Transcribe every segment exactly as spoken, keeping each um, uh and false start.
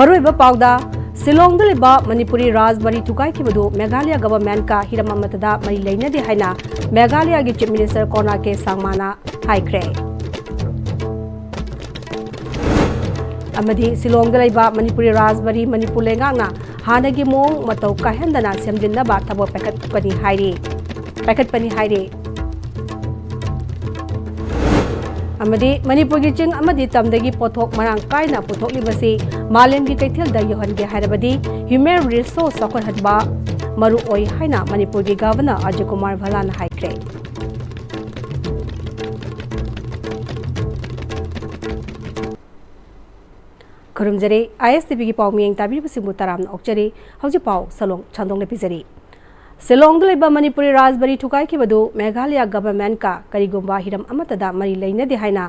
ꯃꯔꯨꯑꯣꯏꯕ ꯄꯥꯎꯗ, ꯁꯤꯂꯣꯡꯗ ꯂꯩꯕ ꯃꯅꯤꯄꯨꯔꯤ ꯔꯥꯖꯕꯥꯔꯤ ꯊꯨꯒꯥꯏꯈꯤꯕꯗꯨ ꯃꯦꯘꯥꯂꯌꯥ ꯒꯚꯔꯟꯃꯦꯟꯠꯀ ꯍꯤꯔꯝ ꯑꯃꯠꯇꯗ ꯃꯔꯤ ꯂꯩꯅꯗꯦ ꯍꯥꯏꯅ ꯃꯦꯘꯥꯂꯌꯥꯒꯤ ꯆꯤꯐ ꯃꯤꯅꯤꯁꯇꯔ ꯀꯣꯅꯥꯔ ꯀꯦ ꯁꯪꯃꯥꯅ ꯍꯥꯏꯈ꯭ꯔꯦ꯫ ꯑꯃꯗꯤ ꯁꯤꯂꯣꯡꯗ ꯂꯩꯕ ꯃꯅꯤꯄꯨꯔꯤ ꯔꯥꯖꯕꯥꯔꯤ ꯃꯅꯤꯄꯨꯔ ꯂꯩꯉꯥꯛꯅ ꯍꯥꯟꯅꯒꯤ ꯃꯑꯣꯡ ꯃꯇꯧ ꯀꯥꯏꯍꯟꯗꯅ ꯁꯦꯝꯖꯤꯟꯅꯕ ꯊꯕꯛ ꯄꯥꯏꯈꯠꯄꯅꯤ ꯍꯥꯏꯔꯤ, ꯄꯥꯏꯈꯠꯄꯅꯤ ꯍꯥꯏꯔꯤ꯫ ꯑꯃꯗꯤ ꯃꯅꯤꯄꯨꯔꯒꯤ ꯆꯤꯡ ꯑꯃꯗꯤ ꯇꯝꯗꯒꯤ ꯄꯣꯠꯊꯣꯛ ꯃꯔꯥꯡ ꯀꯥꯏꯅ ꯄꯨꯊꯣꯛꯂꯤꯕꯁꯤ ꯃꯥꯂꯦꯝꯒꯤ ꯀꯩꯊꯦꯜꯗ ꯌꯧꯍꯟꯒꯦ ꯍꯥꯏꯔꯕꯗꯤ human resource ꯆꯥꯎꯈꯠꯍꯟꯕ ꯃꯔꯨ ꯑꯣꯏ ꯍꯥꯏꯅ ꯃꯅꯤꯄꯨꯔꯒꯤ ꯒꯚꯔꯅꯔ ꯑꯖꯌ ꯀꯨꯃꯥꯔ ꯚꯜꯂꯥꯅ ꯍꯥꯏꯈ꯭ꯔꯦ꯫ ꯈꯨꯔꯨꯝꯖꯔꯤ, ISTVꯒꯤ ꯄꯥꯎ ꯃꯤꯠꯌꯦꯡ ꯇꯥꯕꯤꯔꯤꯕꯁꯤꯡꯕꯨ ꯇꯔꯥꯝꯅ ꯑꯣꯛꯆꯔꯤ꯫ ꯍꯧꯖꯤꯛ ꯄꯥꯎ ꯁꯂꯣꯡ-, ꯁꯟꯗꯣꯛꯅ ꯄꯤꯖꯔꯤ꯫ ꯁꯤꯂꯣꯡꯗ ꯂꯩꯕ ꯃꯅꯤꯄꯨꯔꯤ ꯔꯥꯖꯕꯥꯔꯤ ꯊꯨꯒꯥꯏꯈꯤꯕꯗꯨ ꯃꯦꯘꯥꯂꯌꯥ ꯒꯚꯔꯟꯃꯦꯟꯠꯀ ꯀꯔꯤꯒꯨꯝꯕ ꯍꯤꯔꯝ ꯑꯃꯠꯇꯗ ꯃꯔꯤ ꯂꯩꯅꯗꯦ ꯍꯥꯏꯅ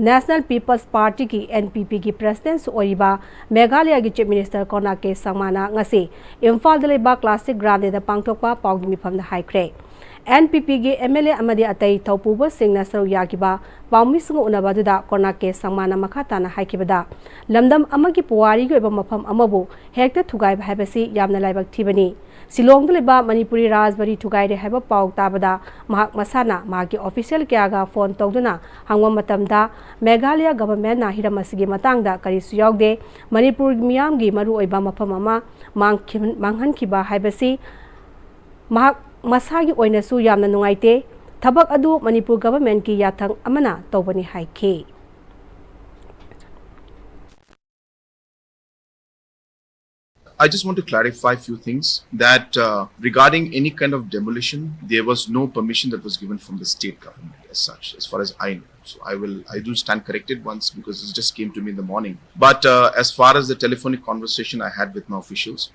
National People's Partyꯒꯤ, NPPꯒꯤ ꯄ꯭ꯔꯦꯁꯤꯗꯦꯟꯠꯁꯨ ꯑꯣꯏꯔꯤꯕ ꯃꯦꯘꯥꯂꯌꯥꯒꯤ ꯆꯤꯐ ꯃꯤꯅꯤꯁꯇꯔ ꯀꯣꯅꯥꯔ ꯀꯦ ꯁꯪꯃꯥꯅ ꯉꯁꯤ ꯏꯝꯐꯥꯜꯗ ꯂꯩꯕ ꯀ꯭ꯂꯥꯁꯤꯛ ꯒ꯭ꯔꯥꯟꯗꯦꯗ ꯄꯥꯡꯊꯣꯛꯄ ꯄꯥꯎꯒꯤ ꯃꯤꯐꯝꯗ ꯍꯥꯏꯈ꯭ꯔꯦ꯫ NPPꯒꯤ MLA ꯑꯃꯗꯤ ꯑꯇꯩ ꯊꯧꯄꯨꯕꯁꯤꯡꯅ ꯁꯔꯨꯛ ꯌꯥꯈꯤꯕ ꯄꯥꯎꯃꯤꯁꯤꯡꯒ ꯎꯅꯕ ꯑꯗꯨꯗ ꯀꯣꯅꯥꯔ ꯀꯦ ꯁꯪꯃꯥꯅ ꯃꯈꯥ ꯇꯥꯅ ꯍꯥꯏꯈꯤꯕꯗ, ꯂꯝꯗꯝ ꯑꯃꯒꯤ ꯄꯨꯋꯥꯔꯤꯒꯤ ꯑꯣꯏꯕ ꯃꯐꯝ ꯑꯃꯕꯨ ꯍꯦꯛꯇ ꯊꯨꯒꯥꯏꯕ ꯍꯥꯏꯕꯁꯤ ꯌꯥꯝꯅ ꯂꯥꯏꯕꯛ ꯊꯤꯕꯅꯤ꯫ ꯁꯤꯂꯣꯡꯗ ꯂꯩꯕ ꯃꯅꯤꯄꯨꯔꯤ ꯔꯥꯖꯕꯥꯔꯤ ꯊꯨꯒꯥꯏꯔꯦ ꯍꯥꯏꯕ ꯄꯥꯎ ꯇꯥꯕꯗ ꯃꯍꯥꯛ ꯃꯁꯥꯅ ꯃꯍꯥꯛꯀꯤ ꯑꯣꯐꯤꯁꯤꯌꯦꯜ ꯀꯌꯥꯒ ꯐꯣꯟ ꯇꯧꯗꯨꯅ ꯍꯪꯕ ꯃꯇꯝꯗ, ꯃꯦꯘꯥꯂꯌꯥ ꯒꯚꯔꯟꯃꯦꯟꯠꯅ ꯍꯤꯔꯝ ꯑꯁꯤꯒꯤ ꯃꯇꯥꯡꯗ ꯀꯔꯤꯁꯨ ꯌꯥꯎꯗꯦ, ꯃꯅꯤꯄꯨꯔ ꯃꯤꯌꯥꯝꯒꯤ ꯃꯔꯨꯑꯣꯏꯕ ꯃꯐꯝ ꯑꯃ ꯃꯥꯡꯈꯤ-, ꯃꯥꯡꯍꯟꯈꯤꯕ ꯍꯥꯏꯕꯁꯤ ꯃꯍꯥꯛ ꯃꯁꯥꯒꯤ ꯑꯣꯏꯅꯁꯨ ꯌꯥꯝꯅ ꯅꯨꯡꯉꯥꯏꯇꯦ꯫ ꯊꯕꯛ ꯑꯗꯨ ꯃꯅꯤꯄꯨꯔ ꯒꯚꯔꯟꯃꯦꯟꯠꯀꯤ ꯌꯥꯊꯪ ꯑꯃꯅ ꯇꯧꯕꯅꯤ ꯍꯥꯏꯈꯤ꯫ I just want to clarify a few things that uh, regarding any kind of demolition, there was no permission that was given from the state government as such, as far as I know. So I will, I do stand corrected once because this just came to me in the morning. But uh, as far as the telephonic conversation I had with my officials,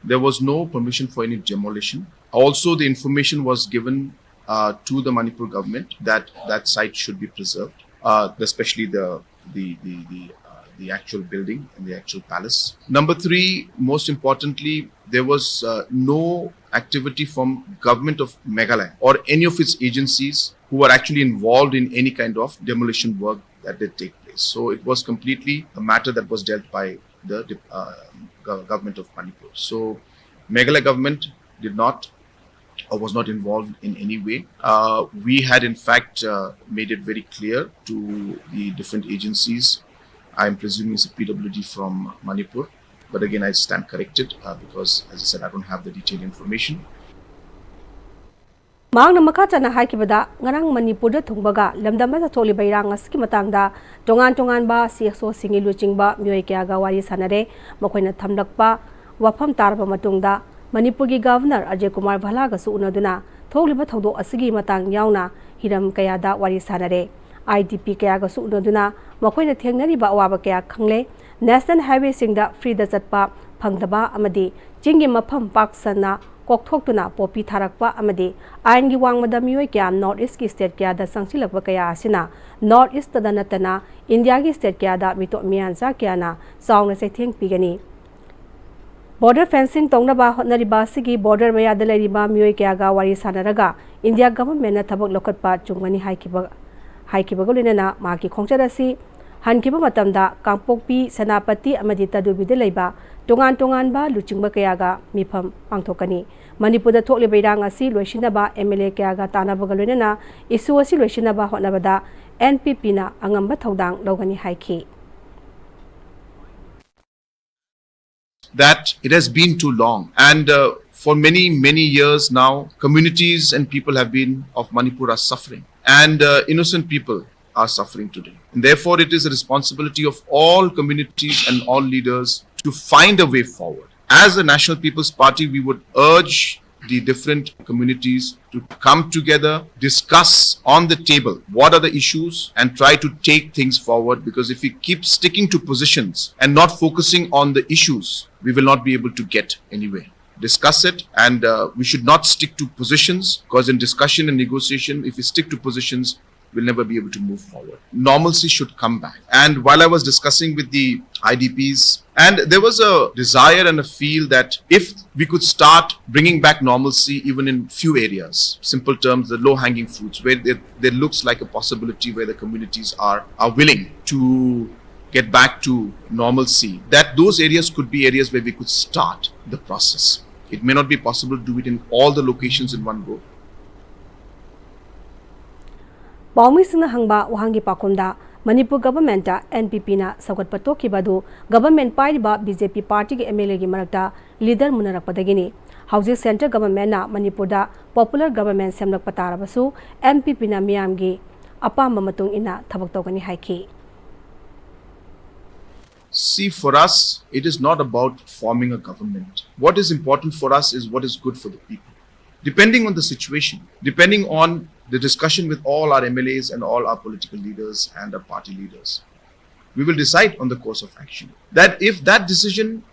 there was no permission for any demolition. Also, the information was given uh, to the Manipur government that that site should be preserved, uh, especially the the the the, uh, the actual building and the actual palace. Number three, most importantly, there was uh, no activity from government of Meghalaya or any of its agencies who were actually involved in any kind of demolition work that did take place. So it was completely a matter that was dealt by the uh, government of Manipur. So Meghalaya government did not or was not involved in any way. Uh, we had in fact uh, made it very clear to the different agencies. I'm presuming it's a P W D from Manipur, but again I stand corrected uh, because, as I said, I don't have the detailed information. ꯃꯍꯥꯛꯅ ꯃꯈꯥ ꯇꯥꯅ ꯍꯥꯏꯈꯤꯕꯗ, ꯉꯔꯥꯡ ꯃꯅꯤꯄꯨꯔꯗ ꯊꯨꯡꯕꯒ ꯂꯝꯗꯝ ꯑꯁꯤꯗ ꯊꯣꯛꯂꯤꯕ ꯏꯔꯥꯡ ꯑꯁꯤꯒꯤ ꯃꯇꯥꯡꯗ ꯇꯣꯉꯥꯟ ꯇꯣꯉꯥꯟꯕ ꯁꯤ ꯑꯦꯛꯁ ꯑꯣꯁꯤꯡꯒꯤ ꯂꯨꯆꯤꯡꯕ ꯃꯤꯑꯣꯏ ꯀꯌꯥꯒ ꯋꯥꯔꯤ ꯁꯥꯟꯅꯔꯦ꯫ ꯃꯈꯣꯏꯅ ꯊꯝꯂꯛꯄ ꯋꯥꯐꯝ ꯇꯥꯔꯕ ꯃꯇꯨꯡꯗ ꯃꯅꯤꯄꯨꯔꯒꯤ ꯒꯚꯔꯅꯔ ꯑꯖꯌ ꯀꯨꯃꯥꯔ ꯚꯜꯂꯥꯒꯁꯨ ꯎꯅꯗꯨꯅ ꯊꯣꯛꯂꯤꯕ ꯊꯧꯗꯣꯛ ꯑꯁꯤꯒꯤ ꯃꯇꯥꯡ ꯌꯥꯎꯅ ꯍꯤꯔꯝ ꯀꯌꯥꯗ ꯋꯥꯔꯤ ꯁꯥꯟꯅꯔꯦ꯫ ꯑꯥꯏ ꯗꯤ ꯄꯤ ꯀꯌꯥꯒꯁꯨ ꯎꯅꯗꯨꯅ ꯃꯈꯣꯏꯅ ꯊꯦꯡꯅꯔꯤꯕ ꯑꯋꯥꯕ ꯀꯌꯥ ꯈꯪꯂꯦ꯫ ꯅꯦꯁꯅꯦꯜ ꯍꯥꯏꯋꯦꯁꯤꯡꯗ ꯐ꯭ꯔꯤꯗ ꯆꯠꯄ ꯐꯪꯗꯕ ꯑꯃꯗꯤ ꯆꯤꯡꯒꯤ ꯃꯐꯝ ꯄꯥꯛ ꯁꯟꯅ ꯀꯣꯛꯊꯣꯛꯇꯨꯅ ꯄꯣꯄꯤ ꯊꯥꯔꯛꯄ ꯑꯃꯗꯤ ꯑꯥꯏꯟꯒꯤ ꯋꯥꯡꯃꯗ ꯃꯤꯑꯣꯏ ꯀꯌꯥ ꯅꯣꯔꯠ ꯏꯁꯀꯤ ꯁ꯭ꯇꯦꯠ ꯀꯌꯥꯗ ꯆꯪꯁꯤꯜꯂꯛꯄ ꯀꯌꯥ ꯑꯁꯤꯅ ꯅꯣꯔꯠ ꯏꯁꯇꯗ ꯅꯠꯇꯅ ꯏꯟꯗꯤꯌꯥꯒꯤ ꯁ꯭ꯇꯦꯠ ꯀꯌꯥꯗ ꯃꯤꯇꯣꯞ ꯃꯤꯌꯥꯟꯆꯥ ꯀꯌꯥꯅ ꯆꯥꯎꯅ ꯆꯩꯊꯦꯡ ꯄꯤꯒꯅꯤ꯫ ꯕꯣꯔꯗꯔ ꯐꯦꯟꯁꯤꯡ ꯇꯧꯅꯕ ꯍꯣꯠꯅꯔꯤꯕ ꯑꯁꯤꯒꯤ ꯕꯣꯔꯗꯔ ꯃꯌꯥꯗ ꯂꯩꯔꯤꯕ ꯃꯤꯑꯣꯏ ꯀꯌꯥꯒ ꯋꯥꯔꯤ ꯁꯥꯟꯅꯔꯒ ꯏꯟꯗꯤꯌꯥ ꯒꯚꯔꯟꯃꯦꯟꯠꯅ ꯊꯕꯛ ꯂꯧꯈꯠꯄ ꯆꯨꯝꯒꯅꯤ ꯍꯥꯏꯈꯤꯕ ꯍꯥꯏꯈꯤꯕꯒ ꯂꯣꯏꯅꯅ ꯃꯍꯥꯛꯀꯤ ꯈꯣꯡꯆꯠ ꯑꯁꯤ ꯍꯟꯈꯤꯕ ꯃꯇꯝꯗ ꯀꯥꯡꯄꯣꯛꯄꯤ, ꯁꯦꯅꯥꯄꯇꯤ ꯑꯃꯗꯤ ꯇꯗꯨꯕꯤꯗ ꯂꯩꯕ ꯇꯣꯉꯥꯟ ꯇꯣꯉꯥꯟꯕ ꯂꯨꯆꯤꯡꯕ ꯀꯌꯥꯒ ꯃꯤꯐꯝ ꯄꯥꯡꯊꯣꯛꯀꯅꯤ꯫ ꯃꯅꯤꯄꯨꯔꯗ ꯊꯣꯛꯂꯤꯕ ꯏꯔꯥꯡ ꯑꯁꯤ ꯂꯣꯏꯁꯤꯟꯅꯕ ꯑꯦꯝ ꯑꯦꯜ ꯑꯦ ꯀꯌꯥꯒ ꯇꯥꯟꯅꯕꯒ ꯂꯣꯏꯅꯅ ꯏꯁꯨ ꯑꯁꯤ ꯂꯣꯏꯁꯤꯟꯅꯕ ꯍꯣꯠꯅꯕꯗ ꯑꯦꯟ ꯄꯤ ꯄꯤꯅ ꯑꯉꯝꯕ ꯊꯧꯗꯥꯡ ꯂꯧꯒꯅꯤ ꯍꯥꯏꯈꯤ꯫ That it has been too long. And uh, for many, many years now, communities and people have been of Manipur are suffering. And uh, innocent people are suffering today. And therefore, it is the responsibility of all communities and all leaders to find a way forward. As the National People's Party, we would urge the different communities to come together, discuss on the table what are the issues, and try to take things forward. Because if we keep sticking to positions and not focusing on the issues, we will not be able to get anywhere. Discuss it, and uh, we should not stick to positions, because in discussion and negotiation, if we stick to positions, we'll never be able to move forward. Normalcy should come back. And while I was discussing with the I D Ps, and there was a desire and a feel that if we could start bringing back normalcy even in few areas, simple terms, the low-hanging fruits, where there, there looks like a possibility where the communities are, are willing to get back to normalcy, that those areas could be areas where we could start the process. It may not be possible to do it in all the locations in one go. ꯄꯥꯎꯃꯤꯁꯤꯡꯅ ꯍꯪꯕ ꯋꯥꯍꯪꯒꯤ ꯄꯥꯎꯈꯨꯝꯗ, Manipur ꯒꯚꯔꯟꯃꯦꯟꯠꯇ N P ꯄꯤꯅ ꯁꯧꯒꯠꯄ ꯊꯣꯛꯈꯤꯕ ꯑꯗꯨ government ꯄꯥꯏꯔꯤꯕ B J ꯄꯤ ꯄꯥꯔꯇꯤꯒꯤ M L ꯑꯦꯒꯤ ꯃꯔꯛꯇ leader ꯃꯨꯟꯅꯔꯛꯄꯗꯒꯤꯅꯤ꯫ ꯍꯧꯖꯤꯛ central ꯒꯚꯔꯟꯃꯦꯟꯠꯅ ꯃꯅꯤꯄꯨꯔꯗ ꯄꯣꯄꯨꯂꯔ ꯒꯚꯔꯟꯃꯦꯟꯠ ꯁꯦꯝꯂꯛꯄ ꯇꯥꯔꯕꯁꯨ ꯑꯦꯟ ꯄꯤ ꯄꯤꯅ ꯃꯤꯌꯥꯝꯒꯤ ꯑꯄꯥꯝꯕ ꯃꯇꯨꯡ ꯏꯟꯅ ꯊꯕꯛ ꯇꯧꯒꯅꯤ ꯍꯥꯏꯈꯤ꯫ See, for us, it is not about forming a government. What is important for us is what is good for the people. Depending on the situation, depending on the discussion with all our M L As and all our political leaders and our party leaders, we will decide on the course of action. That if that decision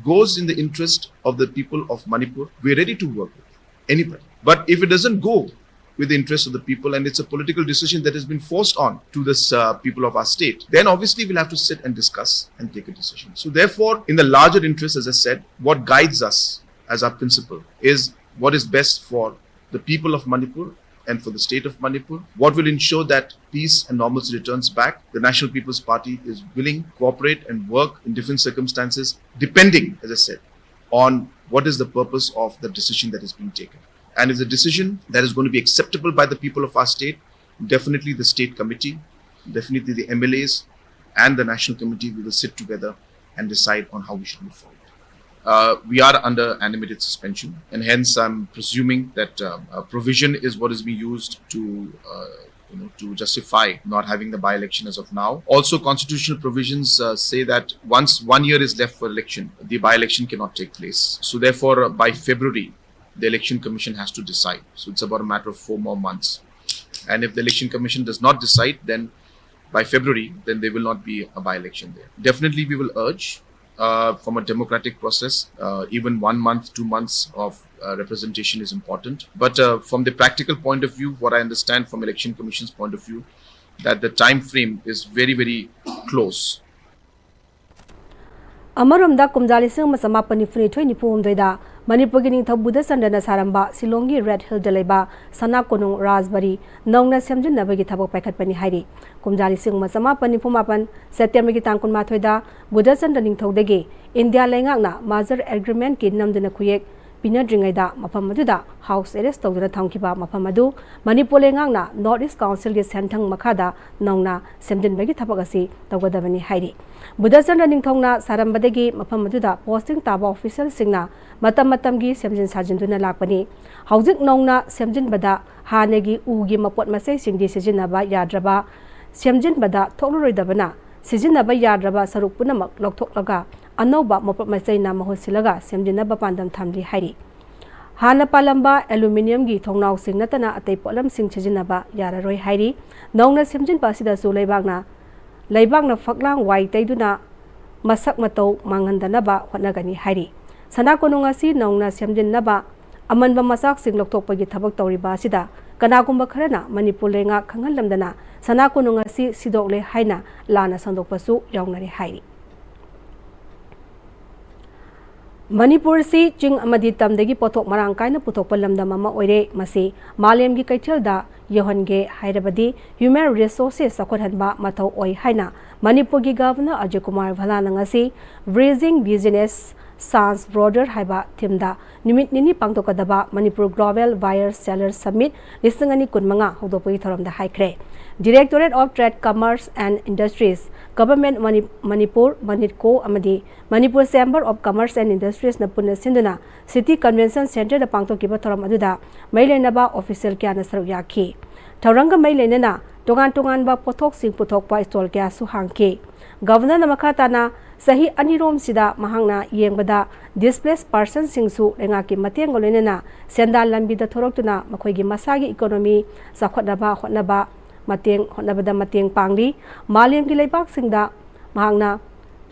goes in the interest of the people of Manipur, we're ready to work with anybody. But if it doesn't go with the interest of the people and it's a political decision that has been forced on to this uh, people of our state, then obviously we'll have to sit and discuss and take a decision. So therefore, in the larger interest, as I said, what guides us as our principle is what is best for the people of Manipur and for the state of Manipur, what will ensure that peace and normalcy returns back. The National People's Party is willing to cooperate and work in different circumstances, depending, as I said, on what is the purpose of the decision that is being taken. And it's a decision that is going to be acceptable by the people of our state, definitely the state committee, definitely the M L As and the national committee, we will sit together and decide on how we should move forward. Uh, we are under animated suspension, and hence I'm presuming that uh, a provision is what is being used to uh, you know, to justify not having the by-election as of now. Also, constitutional provisions uh, say that once one year is left for election, the by-election cannot take place. So therefore, uh, by February, the election commission has to decide. So it's about a matter of four more months. And if the election commission does not decide, then by February, then there will not be a by-election there. Definitely, we will urge uh, from a democratic process, uh, even one month, two months of uh, representation is important. But uh, from the practical point of view, what I understand from Election Commission's point of view, that the time frame is very, very close. ꯑꯃꯔꯣꯝꯗ, ꯀꯨꯝꯖꯥ ꯂꯤꯁꯤꯡ ꯑꯃ ꯆꯃꯥꯄꯟ ꯅꯤꯐꯨꯅꯤꯊꯣꯏ ꯅꯤꯐꯨꯍꯨꯝꯗꯣꯏꯗ ꯃꯅꯤꯄꯨꯔꯒꯤ ꯅꯤꯡꯊꯧ ꯕꯨꯙꯆꯟꯗ꯭ꯔꯅ ꯁꯥꯔꯝꯕ ꯁꯤꯂꯣꯡꯒꯤ red ꯍꯤꯜꯗ ꯂꯩꯕ ꯁꯅꯥ ꯀꯣꯅꯨꯡ ꯔꯥꯖꯕꯥꯔꯤ ꯅꯧꯅ ꯁꯦꯝꯖꯤꯟꯅꯕꯒꯤ ꯊꯕꯛ ꯄꯥꯏꯈꯠꯄꯅꯤ ꯍꯥꯏꯔꯤ꯫ ꯀꯨꯝꯖꯥ ꯂꯤꯁꯤꯡ ꯑꯃ ꯆꯃꯥꯄꯟ ꯅꯤꯐꯨ ꯃꯥꯄꯟ ꯁꯦꯞꯇꯦꯝꯕꯔꯒꯤ ꯇꯥꯡ ꯀꯨꯟꯃꯥꯊꯣꯏꯗ ꯕꯨꯙꯆꯟꯗ꯭ꯔ ꯅꯤꯡꯊꯧꯗꯒꯤ ꯏꯟꯗꯤꯌꯥ ꯂꯩꯉꯥꯛꯅ ꯃꯥꯖꯔ ꯑꯦꯒ꯭ꯔꯤꯃꯦꯟꯠꯀꯤ ꯅꯝꯗꯨꯅ ꯈꯨꯌꯦꯛ ꯄꯤꯅꯗ꯭ꯔꯤꯉꯩꯗ ꯃꯐꯝ ꯑꯗꯨꯗ ꯍꯥꯎꯁ ꯑꯦꯔꯦꯁ ꯇꯧꯗꯨꯅ ꯊꯝꯈꯤꯕ ꯃꯐꯝ ꯑꯗꯨ ꯃꯅꯤꯄꯨꯔ ꯂꯩꯉꯥꯛꯅ ꯅꯣꯔꯠ ꯏꯁ ꯀꯥꯎꯟꯁꯤꯜꯒꯤ ꯁꯦꯟꯊꯪ ꯃꯈꯥꯗ ꯅꯧꯅ ꯁꯦꯝꯖꯤꯟꯕꯒꯤ ꯊꯕꯛ ꯑꯁꯤ ꯇꯧꯒꯗꯕꯅꯤ ꯍꯥꯏꯔꯤ꯫ ꯕꯨꯙꯆꯟꯗ꯭ꯔ ꯅꯤꯡꯊꯧꯅ ꯁꯥꯔꯝꯕꯗꯒꯤ ꯃꯐꯝ ꯑꯗꯨꯗ ꯄꯣꯁꯇꯤꯡ ꯇꯥꯕ ꯑꯣꯐꯤꯁꯤꯌꯦꯜꯁꯤꯡꯅ ꯃꯇꯝ ꯃꯇꯝꯒꯤ ꯁꯦꯝꯖꯤꯟ ꯁꯥꯖꯤꯟꯗꯨꯅ ꯂꯥꯛꯄꯅꯤ꯫ ꯍꯧꯖꯤꯛ ꯅꯧꯅ ꯁꯦꯝꯖꯤꯟꯕꯗ ꯍꯥꯟꯅꯒꯤ ꯎꯒꯤ ꯃꯄꯣꯠ ꯃꯆꯩꯁꯤꯡꯗꯤ ꯁꯤꯖꯤꯟꯅꯕ ꯌꯥꯗ꯭ꯔꯕ, ꯁꯦꯝꯖꯤꯟꯕꯗ ꯊꯣꯛꯂꯔꯣꯏꯗꯕꯅ ꯁꯤꯖꯤꯟꯅꯕ ꯌꯥꯗ꯭ꯔꯕ ꯁꯔꯨꯛ ꯄꯨꯝꯅꯃꯛ ꯂꯧꯊꯣꯛꯂꯒ ꯑꯅꯧꯕ ꯃꯄꯣꯠ ꯃꯆꯩꯅ ꯃꯍꯨꯠ ꯁꯤꯜꯂꯒ ꯁꯦꯝꯖꯤꯟꯅꯕ ꯄꯥꯟꯗꯝ ꯊꯝꯂꯤ ꯍꯥꯏꯔꯤ꯫ ꯍꯥꯟꯅ ꯄꯥꯜꯂꯝꯕ ꯑꯦꯂꯨꯃꯤꯅꯤꯌꯝꯒꯤ ꯊꯣꯡꯅꯥꯎꯁꯤꯡ ꯅꯠꯇꯅ ꯑꯇꯩ ꯄꯣꯠꯂꯝꯁꯤꯡ ꯁꯤꯖꯤꯟꯅꯕ ꯌꯥꯔꯔꯣꯏ ꯍꯥꯏꯔꯤ꯫ ꯅꯧꯅ ꯁꯦꯝꯖꯤꯟꯕ ꯑꯁꯤꯗꯁꯨ ꯂꯩꯕꯥꯛꯅ, ꯂꯩꯕꯥꯛꯅ ꯐꯛꯂꯥꯡ ꯋꯥꯏ ꯇꯩꯗꯨꯅ ꯃꯁꯛ ꯃꯇꯧ ꯃꯥꯡꯍꯟꯗꯅꯕ ꯍꯣꯠꯅꯒꯅꯤ ꯍꯥꯏꯔꯤ꯫ ꯁꯅꯥ ꯀꯣꯅꯨꯡ ꯑꯁꯤ ꯅꯧꯅ ꯁꯦꯝꯖꯤꯟꯅꯕ ꯑꯃꯟꯕ ꯃꯆꯥꯛꯁꯤꯡ ꯂꯧꯊꯣꯛꯄꯒꯤ ꯊꯕꯛ ꯇꯧꯔꯤꯕ ꯑꯁꯤꯗ ꯀꯅꯥꯒꯨꯝꯕ ꯈꯔꯅ ꯃꯅꯤꯄꯨꯔ ꯂꯩꯉꯥꯛ ꯈꯪꯍꯜꯂꯝꯗꯅ ꯁꯅꯥ ꯀꯣꯅꯨꯡ ꯑꯁꯤ ꯁꯤꯗꯣꯛꯂꯦ ꯍꯥꯏꯅ ꯂꯥꯟꯅ ꯁꯟꯗꯣꯛꯄꯁꯨ ꯌꯥꯎꯅꯔꯦ ꯍꯥꯏꯔꯤ꯫ ꯃꯅꯤꯄꯨꯔꯁꯤ ꯆꯤꯡ ꯑꯃꯗꯤ ꯇꯝꯗꯒꯤ ꯄꯣꯠꯊꯣꯛ ꯃꯔꯥꯡ ꯀꯥꯏꯅ ꯄꯨꯊꯣꯛꯄ ꯂꯝꯗꯝ ꯑꯃ ꯑꯣꯏꯔꯦ꯫ ꯃꯁꯤ ꯃꯥꯂꯦꯝꯒꯤ ꯀꯩꯊꯦꯜꯗ ꯌꯧꯍꯟꯒꯦ ꯍꯥꯏꯔꯕꯗꯤ human resources ꯆꯥꯎꯈꯠꯍꯟꯕ ꯃꯊꯧ ꯑꯣꯏ ꯍꯥꯏꯅ ꯃꯅꯤꯄꯨꯔꯒꯤ ꯒꯚꯔꯅꯔ ꯑꯖꯌ ꯀꯨꯃꯥꯔ ꯚꯜꯂꯥꯅ ꯉꯁꯤ Bridging Business Chance Border ꯍꯥꯏꯕ ꯊꯤꯝꯗ ꯅꯨꯃꯤꯠ ꯅꯤꯅꯤ ꯄꯥꯡꯊꯣꯛꯀꯗꯕ Manipur Global Buyer Seller Summit ꯂꯤꯁꯤꯡ ꯑꯅꯤ ꯀꯨꯟꯃꯉꯥ ꯍꯧꯗꯣꯛꯄꯒꯤ ꯊꯧꯔꯝꯗ ꯍꯥꯏꯈ꯭ꯔꯦ꯫ Directorate of Trade, Commerce and Industries, Government ꯃꯅꯤ-, ꯃꯅꯤꯄꯨꯔ, ꯃꯅꯤꯠꯀꯣ ꯑꯃꯗꯤ Manipur Chamber of Commerce and Industriesꯅ ꯄꯨꯟꯅ ꯁꯤꯟꯗꯨꯅ City Convention Centreꯗ ꯄꯥꯡꯊꯣꯛꯈꯤꯕ ꯊꯧꯔꯝ ꯑꯗꯨꯗ ꯃꯔꯤ ꯂꯩꯅꯕ ꯑꯣꯐꯤꯁꯤꯌꯦꯜ ꯀꯌꯥꯅ ꯁꯔꯨꯛ ꯌꯥꯈꯤ꯫ ꯊꯧꯔꯝꯒ ꯃꯔꯤ ꯂꯩꯅꯅ ꯇꯣꯉꯥꯟ ꯇꯣꯉꯥꯟꯕ ꯄꯣꯠꯊꯣꯛꯁꯤꯡ ꯄꯨꯊꯣꯛꯄ stall ꯀꯌꯥꯁꯨ ꯍꯥꯡꯈꯤ꯫ ꯒꯚꯔꯅꯔꯅ ꯃꯈꯥ ꯇꯥꯅ ꯆꯍꯤ ꯑꯅꯤꯔꯣꯝꯁꯤꯗ ꯃꯍꯥꯛꯅ ꯌꯦꯡꯕꯗ displaced personꯁꯤꯡꯁꯨ ꯂꯩꯉꯥꯛꯀꯤ ꯃꯇꯦꯡꯒ ꯂꯣꯏꯅꯅ ꯁꯦꯟꯗꯥꯟ ꯂꯝꯕꯤꯗ ꯊꯣꯔꯛꯇꯨꯅ ꯃꯈꯣꯏꯒꯤ ꯃꯁꯥꯒꯤ economy ꯆꯥꯎꯈꯠꯅꯕ ꯍꯣꯠꯅꯕ ꯃꯇꯦꯡ, ꯍꯣꯠꯅꯕꯗ ꯃꯇꯦꯡ ꯄꯥꯡꯂꯤ꯫ ꯃꯥꯂꯦꯝꯒꯤ ꯂꯩꯕꯥꯛꯁꯤꯡꯗ ꯃꯍꯥꯛꯅ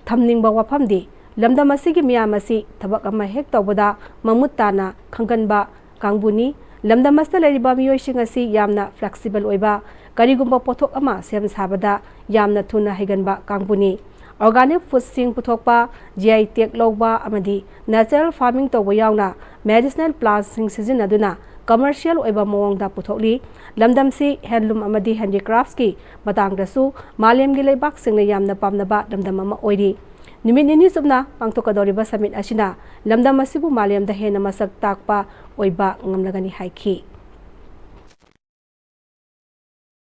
ꯊꯝꯅꯤꯡꯕ ꯋꯥꯐꯝꯗꯤ ꯂꯝꯗꯝ ꯑꯁꯤꯒꯤ ꯃꯤꯌꯥꯝ ꯑꯁꯤ ꯊꯕꯛ ꯑꯃ ꯍꯦꯛ ꯇꯧꯕꯗ ꯃꯃꯨꯠ ꯇꯥꯅ ꯈꯪꯒꯟꯕ ꯀꯥꯡꯕꯨꯅꯤ꯫ ꯂꯝꯗꯝ ꯑꯁꯤꯗ ꯂꯩꯔꯤꯕ ꯃꯤꯑꯣꯏꯁꯤꯡ ꯑꯁꯤ ꯌꯥꯝꯅ flexible ꯑꯣꯏꯕ, ꯀꯔꯤꯒꯨꯝꯕ ꯄꯣꯠꯊꯣꯛ ꯑꯃ ꯁꯦꯝ ꯁꯥꯕꯗ ꯌꯥꯝꯅ ꯊꯨꯅ ꯍꯩꯒꯟꯕ ꯀꯥꯡꯕꯨꯅꯤ꯫ Organic foodꯁꯤꯡ ꯄꯨꯊꯣꯛꯄ, G I tag ꯂꯧꯕ ꯑꯃꯗꯤ natural farming ꯇꯧꯕ ꯌꯥꯎꯅ medicinal plantꯁꯤꯡ ꯁꯤꯖꯤꯟꯅꯗꯨꯅ commercial ꯑꯣꯏꯕ ꯃꯑꯣꯡꯗ ꯄꯨꯊꯣꯛꯂꯤ꯫ ꯂꯝꯗꯝꯁꯤ handloom ꯑꯃꯗꯤ handicraftsꯀꯤ ꯃꯇꯥꯡꯗꯁꯨ ꯃꯥꯂꯦꯝꯒꯤ ꯂꯩꯕꯥꯛꯁꯤꯡꯅ ꯌꯥꯝꯅ ꯄꯥꯝꯅꯕ ꯂꯝꯗꯝ ꯑꯃ ꯑꯣꯏꯔꯤ꯫ ꯅꯨꯃꯤꯠ ꯅꯤꯅꯤ ꯆꯨꯞꯅ ꯄꯥꯡꯊꯣꯛꯀꯗꯧꯔꯤꯕ summit ꯑꯁꯤꯅ ꯂꯝꯗꯝ ꯑꯁꯤꯕꯨ ꯃꯥꯂꯦꯝꯗ ꯍꯦꯟꯅ ꯃꯁꯛ ꯇꯥꯛꯄ ꯑꯣꯏꯕ ꯉꯝꯂꯒꯅꯤ ꯍꯥꯏꯈꯤ꯫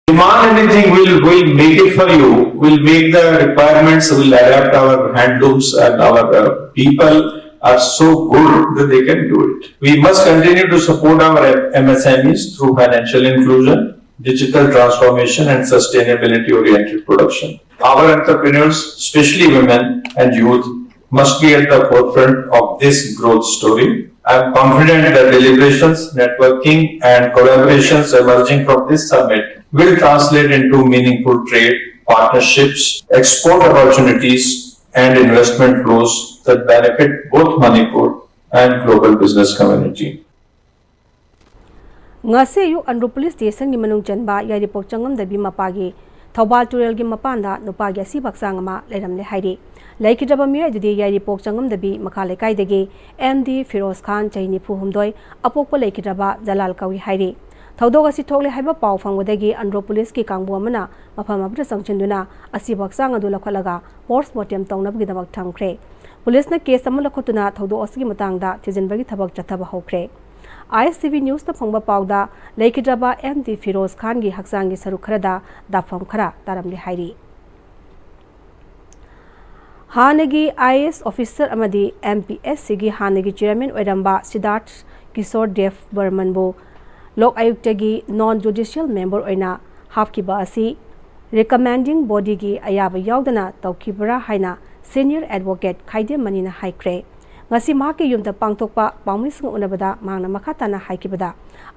Demand anything, we'll, we'll make it for you. We'll make the requirements, we'll adapt our handlooms and our uh, people are so good that they can do it. We must continue to support our M S M Es through financial inclusion, digital transformation and sustainability oriented production. Our entrepreneurs, especially women and youth, must be at the forefront of this growth story. I am confident that deliberations, networking, and collaborations emerging from this summit will translate into meaningful trade partnerships, export opportunities, and investment flows that benefit both Manipur and global business community. ꯉꯁꯤ ꯑꯌꯨꯛ Andro police ꯁ꯭ꯇꯦꯁꯟꯒꯤ ꯃꯅꯨꯡ ꯆꯟꯕ ꯌꯥꯏꯔꯤꯄꯣꯛ ꯆꯪꯉꯝꯗꯕꯤ ꯃꯄꯥꯒꯤ ꯊꯧꯕꯥꯜ ꯇꯨꯔꯦꯜꯒꯤ ꯃꯄꯥꯟꯗ ꯅꯨꯄꯥꯒꯤ ꯑꯁꯤꯕ ꯍꯛꯆꯥꯡ ꯑꯃ ꯂꯩꯔꯝꯂꯦ ꯍꯥꯏꯔꯤ꯫ ꯂꯩꯈꯤꯗ꯭ꯔꯕ ꯃꯤꯑꯣꯏ ꯑꯗꯨꯗꯤ ꯌꯥꯏꯔꯤꯄꯣꯛ ꯆꯪꯉꯝꯗꯕꯤ ꯃꯈꯥ ꯂꯩꯀꯥꯏꯗꯒꯤ ꯑꯦꯝ ꯗꯤ ꯐꯤꯔꯣꯖ ꯈꯥꯟ, ꯆꯍꯤ ꯅꯤꯐꯨ ꯍꯨꯝꯗꯣꯏ, ꯑꯄꯣꯛꯄ ꯂꯩꯈꯤꯗ꯭ꯔꯕ ꯖꯂꯥꯜ ꯀꯧꯏ ꯍꯥꯏꯔꯤ꯫ ꯊꯧꯗꯣꯛ ꯑꯁꯤ ꯊꯣꯛꯂꯦ ꯍꯥꯏꯕ ꯄꯥꯎ ꯐꯪꯕꯗꯒꯤ ꯑꯟꯗ꯭ꯔꯣ ꯄꯨꯂꯤꯁꯀꯤ ꯀꯥꯡꯕꯨ ꯑꯃꯅ ꯃꯐꯝ ꯑꯗꯨꯗ ꯆꯪꯁꯤꯟꯗꯨꯅ ꯑꯁꯤꯕ ꯍꯛꯆꯥꯡ ꯑꯗꯨ ꯂꯧꯈꯠꯂꯒ post mortem ꯇꯧꯅꯕꯒꯤꯗꯃꯛ ꯊꯝꯈ꯭ꯔꯦ꯫ ꯄꯨꯂꯤꯁꯅ case ꯑꯃ ꯂꯧꯈꯠꯇꯨꯅ ꯊꯧꯗꯣꯛ ꯑꯁꯤꯒꯤ ꯃꯇꯥꯡꯗ ꯊꯤꯖꯤꯟꯕꯒꯤ ꯊꯕꯛ ꯆꯠꯊꯕ ꯍꯧꯈ꯭ꯔꯦ꯫ I S T V News ꯅ ꯐꯪꯕ ꯄꯥꯎꯗ ꯂꯩꯈꯤꯗ꯭ꯔꯕ ꯑꯦꯝ ꯗꯤ ꯐꯤꯔꯣꯖ ꯈꯥꯟꯒꯤ ꯍꯛꯆꯥꯡꯒꯤ ꯁꯔꯨꯛ ꯈꯔꯗ ꯗꯥꯛꯐꯝ ꯈꯔ ꯇꯥꯔꯝꯂꯦ ꯍꯥꯏꯔꯤ꯫ ꯍꯥꯟꯅꯒꯤ I A S officer ꯑꯃꯗꯤ M P S C ꯒꯤ ꯍꯥꯟꯅꯒꯤ chairman ꯑꯣꯏꯔꯝꯕ ꯁꯤꯗꯥꯔꯊ ꯀꯤꯁꯣꯔ ꯗꯦꯕ ꯕꯔꯃꯟꯕꯨ ꯂꯣꯛ ꯑꯌꯨꯛꯇꯒꯤ non judicial member ꯑꯣꯏꯅ ꯍꯥꯞꯈꯤꯕ ꯑꯁꯤ recommending body ꯒꯤ ꯑꯌꯥꯕ ꯌꯥꯎꯗꯅ ꯇꯧꯈꯤꯕ꯭ꯔꯥ ꯍꯥꯏꯅ senior advocate ꯈꯥꯏꯗꯦꯝ ꯃꯅꯤꯅ ꯍꯥꯏꯈ꯭ꯔꯦ꯫ ꯉꯁꯤ ꯃꯍꯥꯛꯀꯤ ꯌꯨꯝꯗ ꯄꯥꯡꯊꯣꯛꯄ ꯄꯥꯎꯃꯤꯁꯤꯡꯒ ꯎꯅꯕꯗ ꯃꯍꯥꯛꯅ ꯃꯈꯥ ꯇꯥꯅ ꯍꯥꯏꯈꯤꯕꯗ,